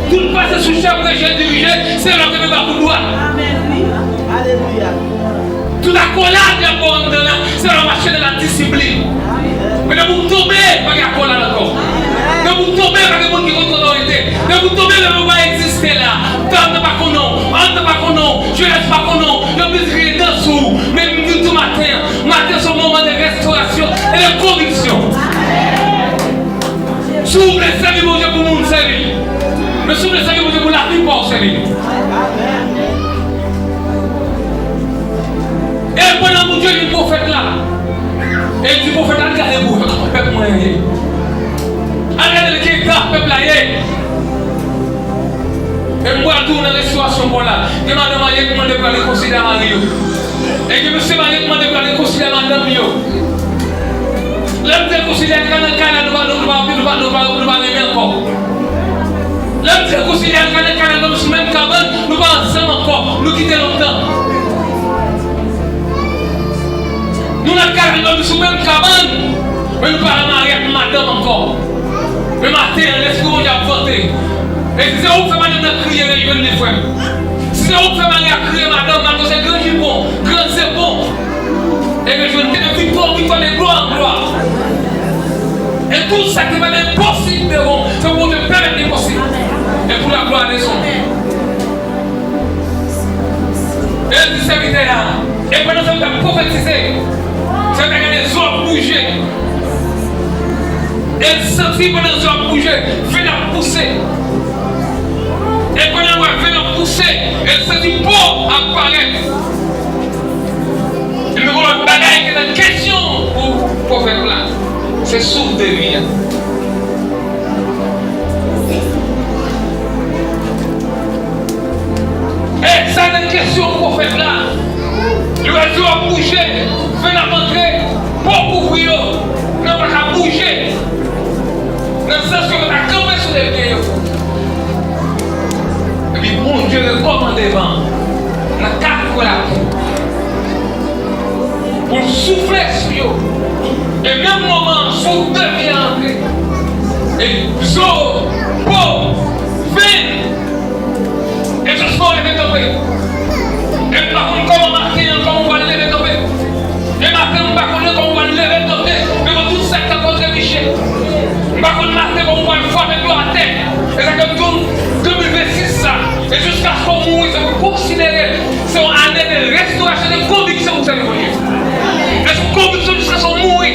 Tout pastè sou chèf rejè dirije, se lè w te met bak ou dwat. Tout akolad y ap ba w anndan la, se lè w mache nan ladisiplin. Men depi w tonbe, pa gen akolad ankò. Depi w tonbe, pa gen moun ki kont otorite. Depi w tonbe, depi w pa egziste la. Tan pa konnen w, anndan pa konnen w, jenès pa konnen w, yo plis griye dan sou ou. Men m di w tou maten an, maten se yon moman de restorasyon e de konviksyon. Si w vle sèvi Bondye pou moun, sèvi l. Men si w vle sèvi Bondye pou lavi pa w, sèvi l. E pandan Bondye li pwofèt la, e li di pwofèt la, al gade pou pèp mwen ye. Al gade ki eta pèp la ye. E m pral tou nan restorasyon pa w la. Gen madanm marye ki mande pou al rekonsilye a mari yo. E gen mesye marye ki mande pou al rekonsilye a madanm yo. Lè m te rekonsilye a, nan kay la, nou pa, nou pa, nou pa, nou pa, nou pa renmen ankò. Lè m te rekonsilye a, nan kay la, nou sou menm kabann, nou pa ansanm ankò, nou kite lontan. Nou nan kay la, nou sou menm kabann, men nou pa remare ak madanm ankò. Men maten an, Lespri Bondye ap vante. E si se ou k fè madanm nan kriye, rejwenn li, frè m. Si se ou k fè mari a kriye, madanm, malgre se gran jipon, gran zepon, e rejwenn li de viktwa an viktwa, de glwa an glwa. E tout sa ki te parèt enposib devan w, se pou Bondye pèmèt li posib. E pou laglwa de son non. E l di sèvitè a, e pandan sèvitè a ap pwofetize, sèvitè a gade zo ap bouje. E l santi pandan zo ap bouje, venn ap pouse. E pandan l wè venn ap pouse, e l santi po ap parèt. Epi gon lòt bagay ki nan kesyon pou pwofèt la, se souf de vi a. E sa nan kesyon pwofèt la. Li wè zo ap bouje, venn ap antre, po kouvri yo, men yo pa ka bouje. Nan sans yo pa ka kanpe sou de pye yo. Epi Bondye rekòmande van nan kat kwen lapli pou l soufle sou yo. E menm moman an, souf de vi a antre. E zo, po, venn, e jis fè w leve kanpe. E m pa konn kòman maten an, kòman w pral leve kanpe. E maten, m pa konnen kòman w pral leve kanpe devan tout sa k t ap antrepiche. M pa konn maten kòman w pral frape dlo atè. E sa k ap di w, de mil vennsis sa, e jiskaske w mouri, se pou konsidere se yon ane de restorasyon, de konviksyon pou sèvi Bondye. E sou konviksyon jiskaske w mouri.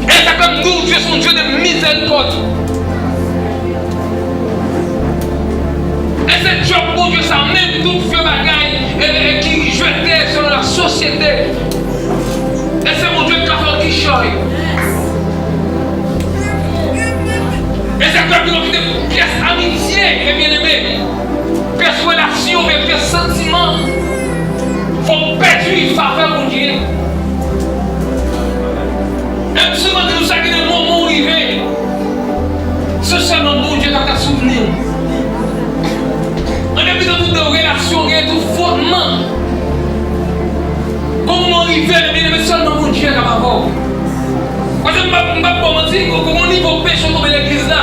E sa k ap di w, Dye se yon Dye de mizèrikòd. E se djòb Bondye sa menm, tout vye bagay, e, e, e ki jete selon la sosyete. E se Bondye ki ka fè w kichòy. E se djòb ki kite pyès amitye, e byeneme, pyès relasyon, men pyès santiman. Fò w pèdi favè Bondye. E m souvan di nou sa, gen de moman w rive, se sèlman Bondye k ap ka souvni w. An depi de tout de relasyon, gen tout fwotman. Gon moman w rive, men, men sèlman Bondye k ap avè w. Paske m p ap, m p ap ba w manti, gon, gon nivo peche w tonbe legliz la.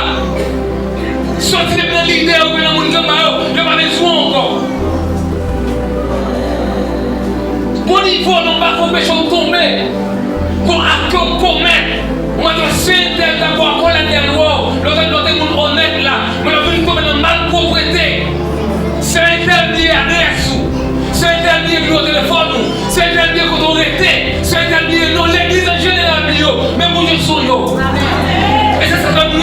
Soti depi nan lidè yo, nan moun granma yo, yo pa bezwen w ankò. Gon nivo nan pafon peche w tonbe. Gon ak ke w komèt. Mwen, se entèl ta pran kòlè dèyè lwa w. Lòt, lòt moun onèt la. Men lè w vin tonbe nan malpwoprete, se entèl bliye adrès ou. Se entèl bliye nimewo telefòn ou. Se entèl bliye kote w rete. Se entèl bliye non legliz an jeneral li yo. Men Bondye sonje w. E se sa k ap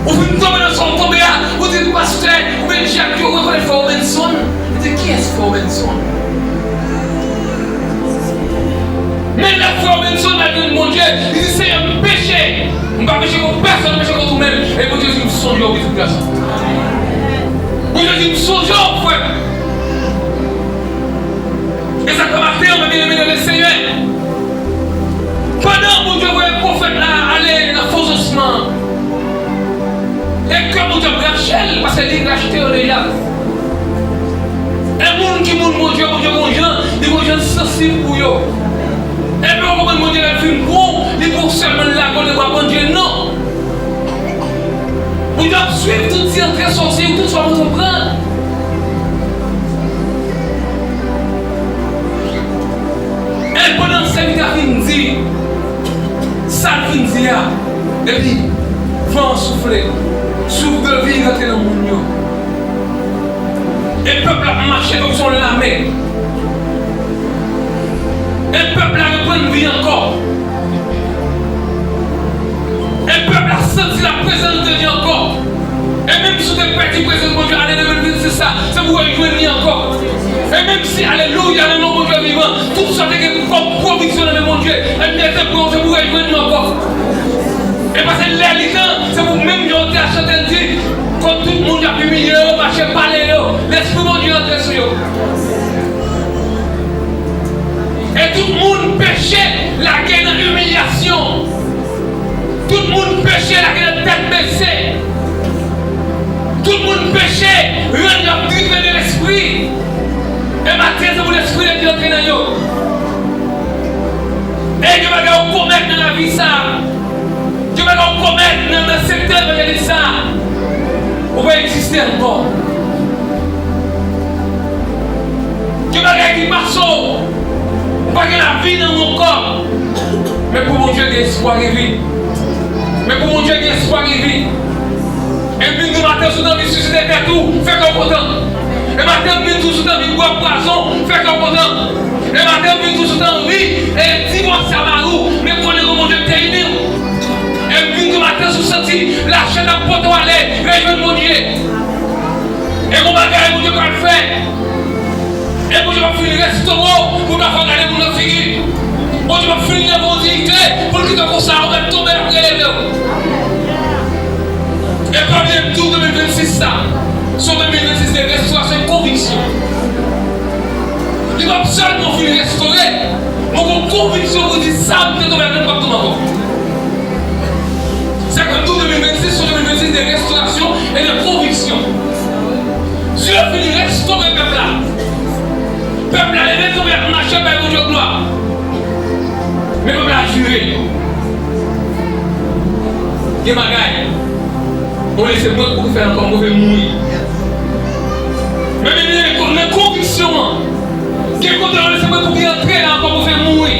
Ou vin tonbe nan sa w tonbe a, ou di pastè, oubyen Jacques, yo rekonèt frè Robenson. Li di, kiyès frè Robenson? Men lè frè Robenson al jwenn Bondye, li di, Senyè, m peche. M pa peche kont pèsonn, m peche kont ou menm. E Bondye di, m sonje w, pitit gason. Bondye di, m sonje w, frè. E sa k fè maten an, mwen byeneme nan Lesenyè, pandan Bondye voye pwofèt la ale nan fon zansman, e kè Bondye ap rache l, paske li rachte yo deja. E moun ki moun Bondye, Bondye gon jan, li gon jan sansib pou yo. E lè w konprann Bondye lè l fin pran w, li pa w sèlman lage w nan bra Bondye, non. Bondye ap swiv tout ti antre sòsye, tout sa w antreprann. E pandan sèvitè a fin di sa l fin di a, epi van an soufle, souf de vi rantre nan moun yo. E pèp la ap mache tankou se yon lame. E pèp la reprann vi ankò. E pèp la santi laprezans de Dye ankò. E menm si w te pèdi prezans Bondye ane de mil vennsis la, se pou w rejwenn li ankò. E menm si, alelouya, nan non Bondye vivan, tout sa w te gen kòm pwovizyon nan men Bondye, ebyen, se pou, se pou w rejwenn li ankò. E paske lè li tan, se pou menm jan w te ap chante l di, kote tout moun y ap imilye yo, mache pale yo, Lespri Bondye antre sou yo. E tout moun peche lage nan imilyasyon. Tout moun peche lage nan tèt bese. Tout moun peche rann yo ap drive de lespri. E maten se pou Lespri de Dye antre nan yo. E gen bagay ou komèt nan lavi sa a. Gen bagay ou komèt nan, nan sektè evanjelik sa a. Ou pa egziste ankò. Gen bagay ki pase w. Ou pa gen lavi nan ou ankò. Men pou Bondye gen espwa ki vi. Men pou Bondye gen espwa ki vi. E vin di maten si w t anvi sisite tèt ou, fè kè w kontan. E maten vin di w si w t anvi bwè pwazon, fè kè w kontan. E maten vin di w si w t anvi, e, divòse a mari w, men konnen ke Bondye te ini w. E vin di maten si w santi lachè t ap pote w ale, rejwenn Bondye. E gon bagay Bondye pral fè. E Bondye p ap fin restore w pou w ta fè gade moun nan figi. Bondye p ap fin leve w diyite pou l kite w konsa, ou mèt tonbe, l ap releve w. E pa bliye m di w de mil vennsis sa, se yon de mil vennsis de restorasyon e konviksyon. Li p ap sèlman fin restore, men w gon konviksyon pou w di sa m te tonbe ladan l p ap tonbe ankò. Sa k fè m di w de mil vennsis se yon de mil vennsis de restorasyon e de konviksyon. Dye fin restore pèp la. Pèp la leve kanpe, y ap mache bay Bondye glwa. Men pèp la jire. Gen bagay, olye se mwen k pou fè l ankò, m prefere mouri. Men, men, men, men konviksyon an, gen kote olye se mwen pou ki antre la ankò, m prefere mouri.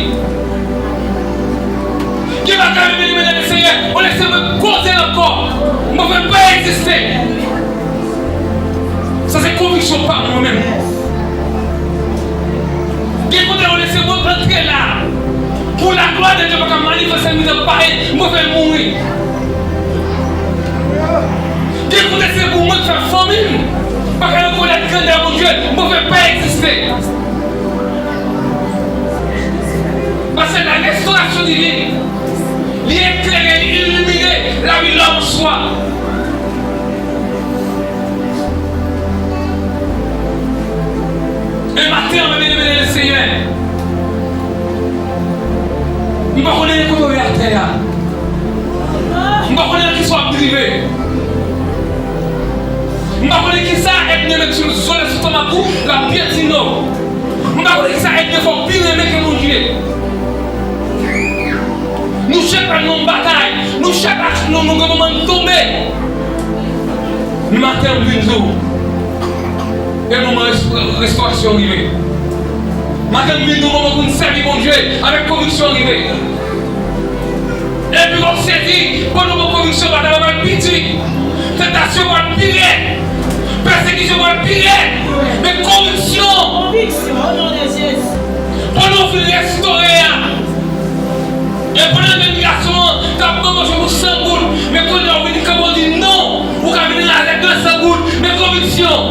Gen bagay, men, men, men, Senyè, olye se mwen k koze l ankò, m prefere pa egziste. Sa se konviksyon pa mwen menm. Gen kote olye se mwen k antre la. Pou laglwa de Dye pa ka manifeste nan mitan pay, m prefere mouri. Gen kote se pou mwen k fè fanmi m pa ka rekonèt grandè Bondye, m prefere pa egziste. Paske la restorasyon divin, li eklere, li ilimine lavi lòm an swa. E maten an, men byeneme nan Lesenyè, m pa konnen kote w ye atè a. M pa konnen nan kisa w ap drive. M pa konnen kisa ènmi an met sou zòrèy, sou lestomak ou, l ap pyetine w. M pa konnen kisa ènmi an fè w pi renmen ke Bondye. Nou chak ap nan yon batay. Nou chak ap, nou, nou gen moman n tonbe. Men maten an m vin di w, e moman rest-, restorasyon rive. Maten an m vin di w, moman pou n sèvi Bondye avèk konviksyon rive. Epi w ap sezi, pandan w gen konviksyon, batay la pral pi di, tantasyon pral pi rèd, pèsekisyon pral pi rèd, men konviksyon, pandan w fin restore a, e pandan jèn gason an t ap manmanje pou san goud, men kounye a w vin kanpe w di, non, Konviksyon.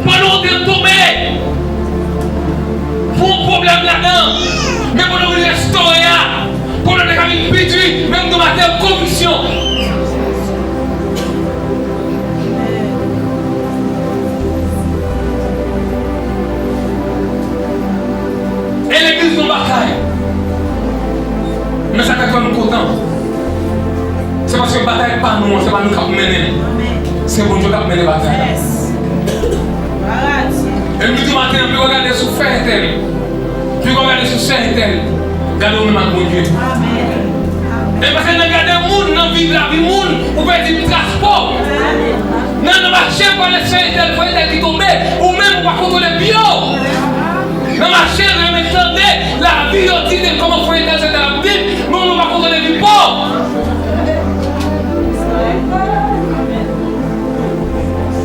Pandan w te tonbe, pou yon pwoblèm ladan, men pandan w vin restore a, pwoblèm nan ka vin pi di, men m di w maten, konviksyon. E legliz nou batay. Men sa k ap fè m kontan, se paske batay pa nou an, se pa nou k ap mennen l. Se Bondye k ap mennen batay la. E m di maten an, pi w gade sou frè entèl, pi w gade sou sè entèl, gade w menm ak Bondye. E paske nan gade moun, nan viv lavi moun, ou pèdi tras pa w. Nan, nan mache, pale sè entèl, frè entèl ki tonbe, ou menm ou pa kontwole pye w. Nan mache, renmen tande lavi yo di de kòman frè entèl sè entèl ap viv, men ou menm ou pa kontwole vi pa w.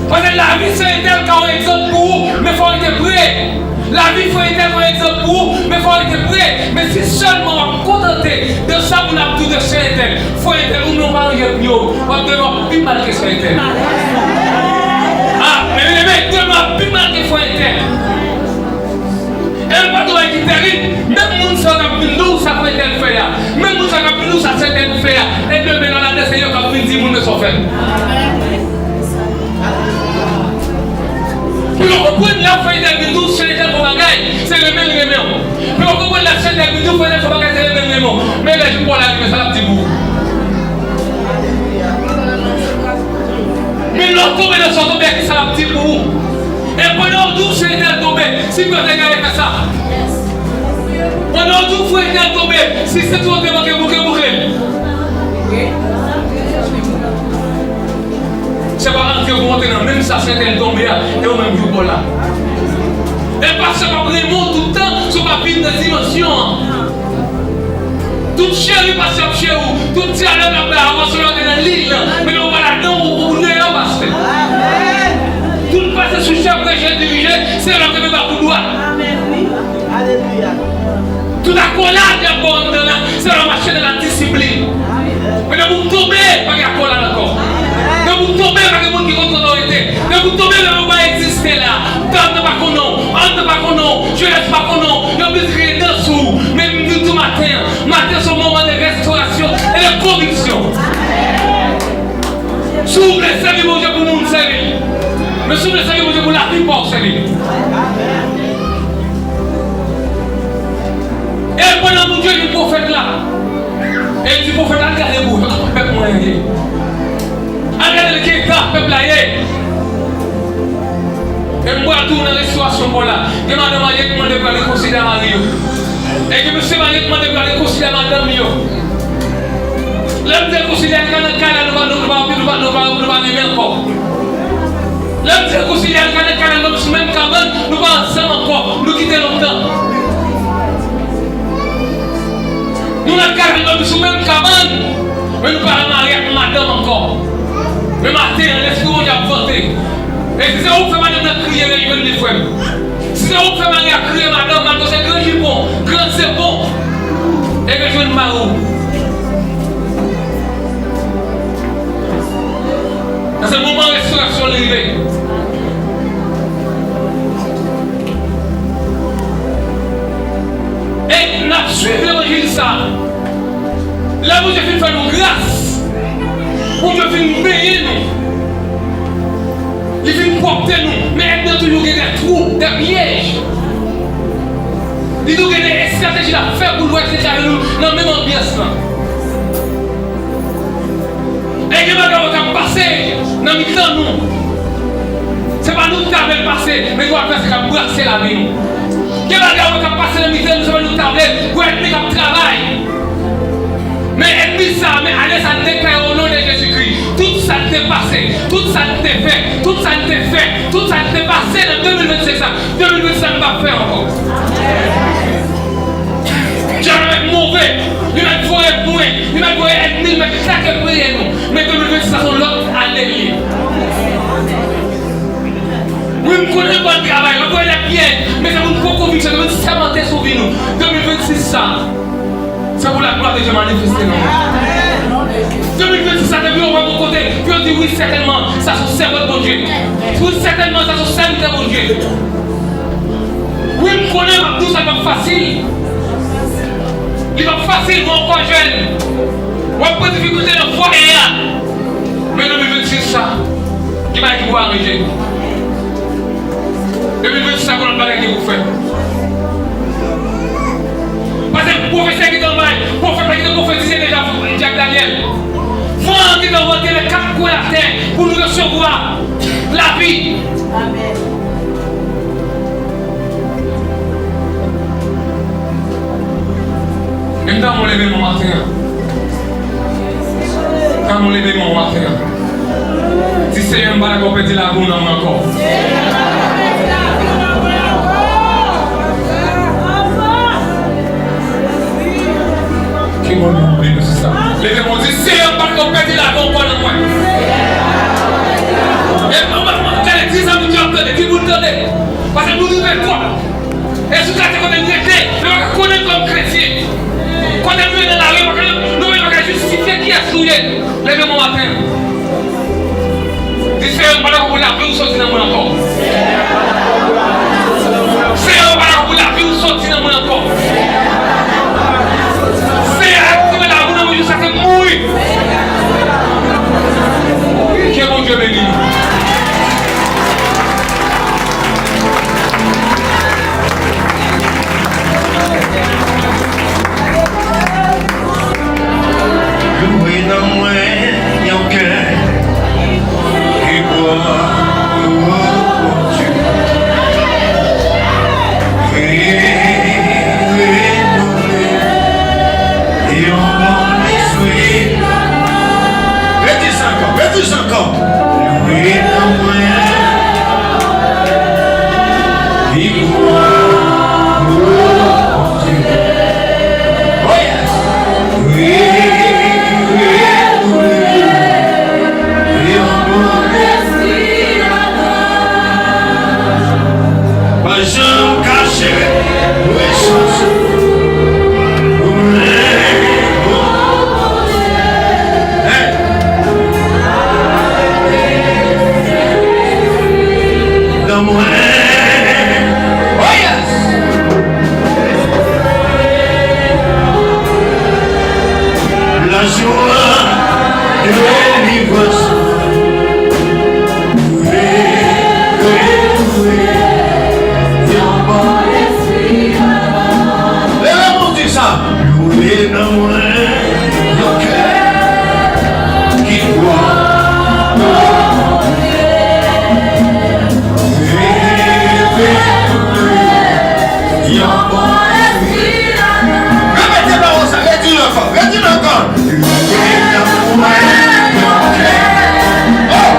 Paske lavi sè entèl ka yon egzanp pou ou, men fò w rete pre. Lavi frè entèl ka yon egzanp pou ou, men fò w rete pre. Men si sèlman w ap kontante de sa moun ap di w de sè entèl, frè entèl, ou menm ou pa rive pou yo, w ap demen w ap pi mal ke sè entèl. A, men, men, men, demen w ap pi mal ke frè entèl. E m pa di w bagay ki tèrib, menm moun sa yo k ap vin di w sa frè entèl fè a, menm moun sa yo k ap vin di w sa sè entèl fè a, e demen lè w ladan se yo k ap vin di moun men sa w fè m. Pou yo konprann lè frè entèl vin di w sè entèl fè w bagay, se renmen l renmen w. Pou yo konprann lè sè entèl vin di w frè entèl fè w bagay, se renmen l renmen w. Men lè jou pa w la rive, sa l ap di pou ou. Men lè w tonbe nan sa w tonbe a, ki sa l ap di pou ou. E pandan w di w sè entèl tonbe, si m yo te gade fè sa. Pandan w di w frè entèl tonbe, si sentwon te manke bouke, bouke l. Se pa antre pou antre nan menm sa sè entèl tonbe a, e ou menm jou pa w la. E pastè p ap renmen w tout tan, si w pa vin nan dimansyon an. Tout cheri pastè ap cheri w, tout dyalòg ap bay avanse lè w te nan liy lan, men lè w pa ladan w, ou deyò pastè. Tout pastè sou chèf preche dirije, se lè w te met bak ou dwat. Tout akolad y ap ba w anndan la, se lè w mache nan ladisiplin. Men depi w tonbe, pa gen akolad ankò. Depi w tonbe, pa gen moun ki konn kote w rete. Depi w tonbe, lè w pa egziste la. Dam nan pa konnen w, Ann nan pa konnen w, jenès pa konnen w, yo bezwen kreye dan sou ou. Men m vin di w maten an, maten se yon moman de restorasyon e de konviksyon. Si w vle sèvi Bondye pou moun, sèvi l. Men si w vle sèvi Bondye pou lavi pa w, sèvi l. E pandan Bondye di pwofèt la, e li di pwofèt la, al gade pou pèp mwen an ye. Al gade l ki eta pèp la ye. E m pral tou nan restorasyon pa w la. Gen madanm marye ki mande pou al rekonsilye a mari yo. E gen mesye marye ki mande pou al rekonsilye a madanm yo. Lè m di rekonsilye, al ka nan kay la, nou pa, nou pa, nou pa, nou pa, nou pa renmen ankò. Lè m di rekonsilye, al ka nan kay la, nou sou menm kabann, nou pa ansanm ankò, nou kite lontan. Nou nan kay la, nou sou menm kabann, men nou pa remare ak madanm ankò. Men maten an, lespri Bondye ap vante. E si se ou k fè madanm nan kriye, rejwenn li, frè m. Si se ou k fè mari a kriye madanm, malgre se gran jipon, gran zepon, e rejwenn mari w. Paske moman restorasyon li rive. E n ap swiv levanjil sa a. Lè Bondye fin fè nou gras, Bondye fin benyen nou, li fin pwòpte nou, men ènmi an toujou gen de twou, de pyèj. Li toujou gen de estrateji l ap fè pou l wè si l ka jwenn nou nan menm anbyans lan. E gen bagay w wè k ap pase nan mitan nou. Se pa nou ki ta vle l pase, men gen yon advèsè k ap brase lavi nou. Gen bagay w wè k ap pase nan mitan nou, se pa nou ki ta vle, gen ènmi k ap travay. Men ènmi sa, men ale sa n deklare o non de Jezikri. Tout sa n te pase, tout sa n te fè, tout sa n te fè, tout sa n te pase nan de mil vennsenk sa, de mil vennsenk n p ap fè ankò. Dyab la mèt move, li mèt voye pwen, li mèt voye ènmi, li mèt atake peye nou. Men de mil vennsenk sa se yon lòt ane li ye. Wi, m konnen l pral travay, l ap voye de pyèj, men se pou n pran konviksyon, se pou n sèmante sou vi nou. De mil vennsis sa, se pou laglwa de Dye manifeste nan nou. De mil vennsis la, depi yo wè m yon kote, yo di, "Wi, sètènman, sa se yon sèvant Bondye. Wi, sètènman, sa se yon sèvitè Bondye." Wi, m konnen, m ap di w sa, li p ap fasil. Li p ap fasil, men ankò jèn. W ap pran difikilte nan fwaye a. Men de mil vennsis sa, gen bagay ki pou aranje. De mil vennsis sa, gen lòt bagay ki pou fèt. Paske pwofesè ki t anba, pwofèt la ki te pwofetize deja Jack Daniel. Van an ki te anvoye kat kwen atè pou nou resevwa lavi. Amèn. E m ta mwen leve mwen maten an. Kan nou leve men w maten an, di, "Senyè, m pa dakò pèdi lavi w nan mwen ankò." Ki moun nou oubli nou se sa? Leve men w, di, "Senyè, m pa dakò pèdi lavi w ankò nan mwen." E m, m, m, gade, di sa moun yo ap tande, ki moun tande? Paske nou rive twòp. E sou katye kote n rete, yo pa ka konnen n kòm kretyen. Kote nou ye nan lari, yo pa ka, nou menm pa ka jistifye kiyès nou ye. Leve men w maten an. Di, "Senyè, m pa dakò pou lavi w soti nan mwen ankò. Senyè, m pa dakò pou lavi w soti nan mwen ankò. Senyè, aktive lavi w nan mwen jiskaske m mouri." Ke Bondye beni nou. Louwe nan mwen yon kè ki pwòp, o Bondye. Re-, renouvle yon bon lespri. Redi sa ankò, redi sa ankò. Louwe nan mwen. Pa janm kache presans ou. Hey! Nan mwen. Oh yes! Lajwa, delivrans. Leve pou di sa. Louwe nan mwen yon kè ki pwòp. Leve pou yon bon lespri. Repete pawòl sa, redi l ankò, redi l ankò. Louwe nan mwen yon kè. Oh!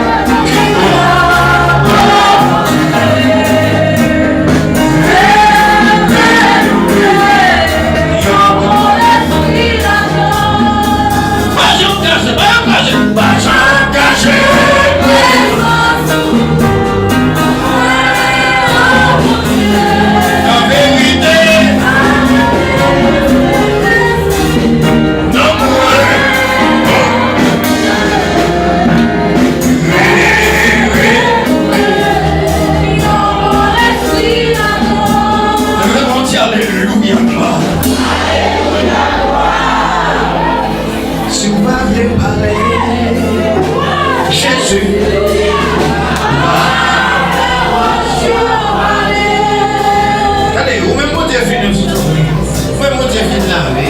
Leve pou w di alelouya, glwa. Si w pa vle pale, Jezi. Gade, ou menm Bondye fin, ou menm Bondye fin lave,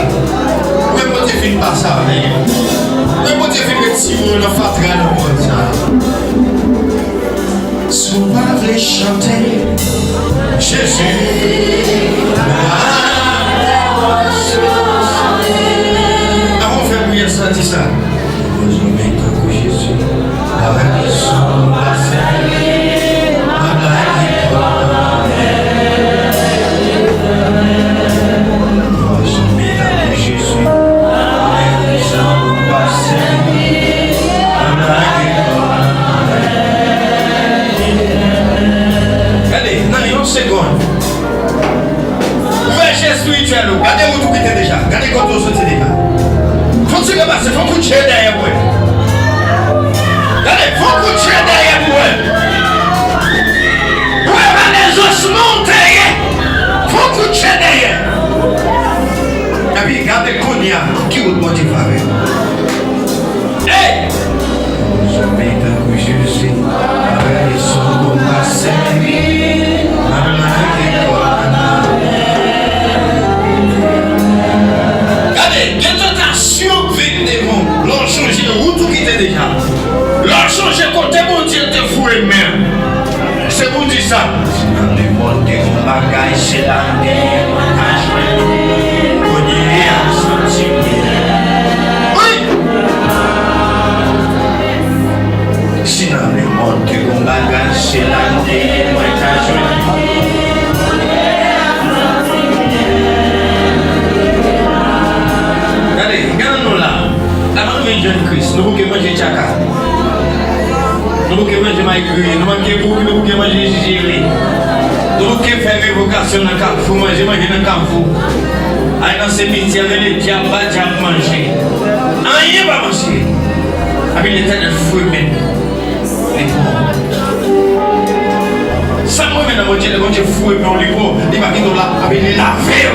ou menm Bondye fin pase avè w, ou menm Bondye fin retire w nan fatra nan mòn sa. Si w pa vle chante, Jezi. Avan w fè priyè sa, di sa. Mwen zanmi tankou Jezi, pa gen rezon pou m pa sèvi, pa gen rezon pou m pa sèvi. Mwen zanmi tankou Jezi, pa gen rezon pou m pa sèvi, pa gen rezon pou m pa sèvi. Gade, nan yon segonn. Ouvè je espirityèl ou. Gade wout ou kite deja. Gade kote w soti deja. Fon ti repase, fon Kout je dèyè pou wè. Gade, fè yon kout je dèyè pou wè. Pou wè pa lèzòsman w te ye. Fè yon kout je dèyè. Epi gade kounye a, ki wout Bondye favè. Ey! Janbe tankou Jezi, avè leson pou m pa sèvi, m ap lage kò m nan men. Gade, gen tantasyon k vin devan w, lè w chonje wout ou kite deja, lè w chonje kote Bondye te foure men l. Se pou di sa. Si nan lemond te gon bagay, se la m te ye mwen ka jwenn. Kounye a m santi m byen. Wi! Si nan lemond te gon bagay, se la m te ye mwen ka jwenn. Gade, gade nou la. Avan nou vin jwenn Kris, nou bouke manje tchaka. Nou bouke manje mayi griye, nou manke bouk, nou bouke manje jere. Nou bouke fè revokasyon nan Kafou, manje, manje nan Kafou. Al nan simityè, rele dyab, ba dyab manje. Anyen pa manje. Epi Letènèl foure men l. Li bon. Sa m renmen nan Bondye, lè Bondye foure men w, li bon, li pa kite w la, epi li lave w.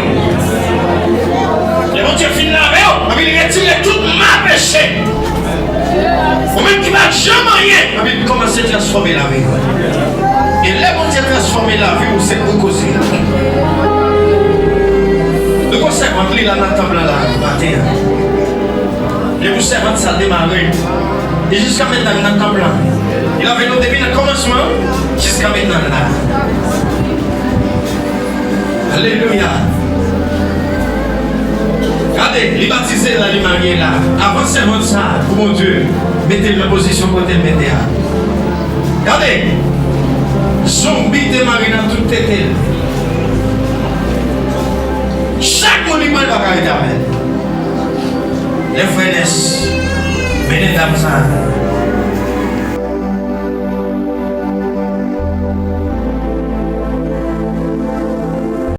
Lè Bondye fin lave w, epi li retire tout ma peche. Ou menm ki pa t janm anyen, epi li kòmanse transfòme lavi w. E lè Bondye transfòme lavi w, se pou koze. Nou gon sèvant li la nan tanp lan la maten an. Depi sèvant sa demare, e jiska mentnan li nan tanp lan. Li lave nou depi nan kòmansman jiska mentnan la. Alelouya. Gade, li batize la, li marye la. Avan sèvant sa pou Bondye mete l nan pozisyon kote l mete a. Gade, zonbi te mare nan tout tete l. Chak moun li pran, li pa ka rete avè l. Lè frè Nès mennen dam sa,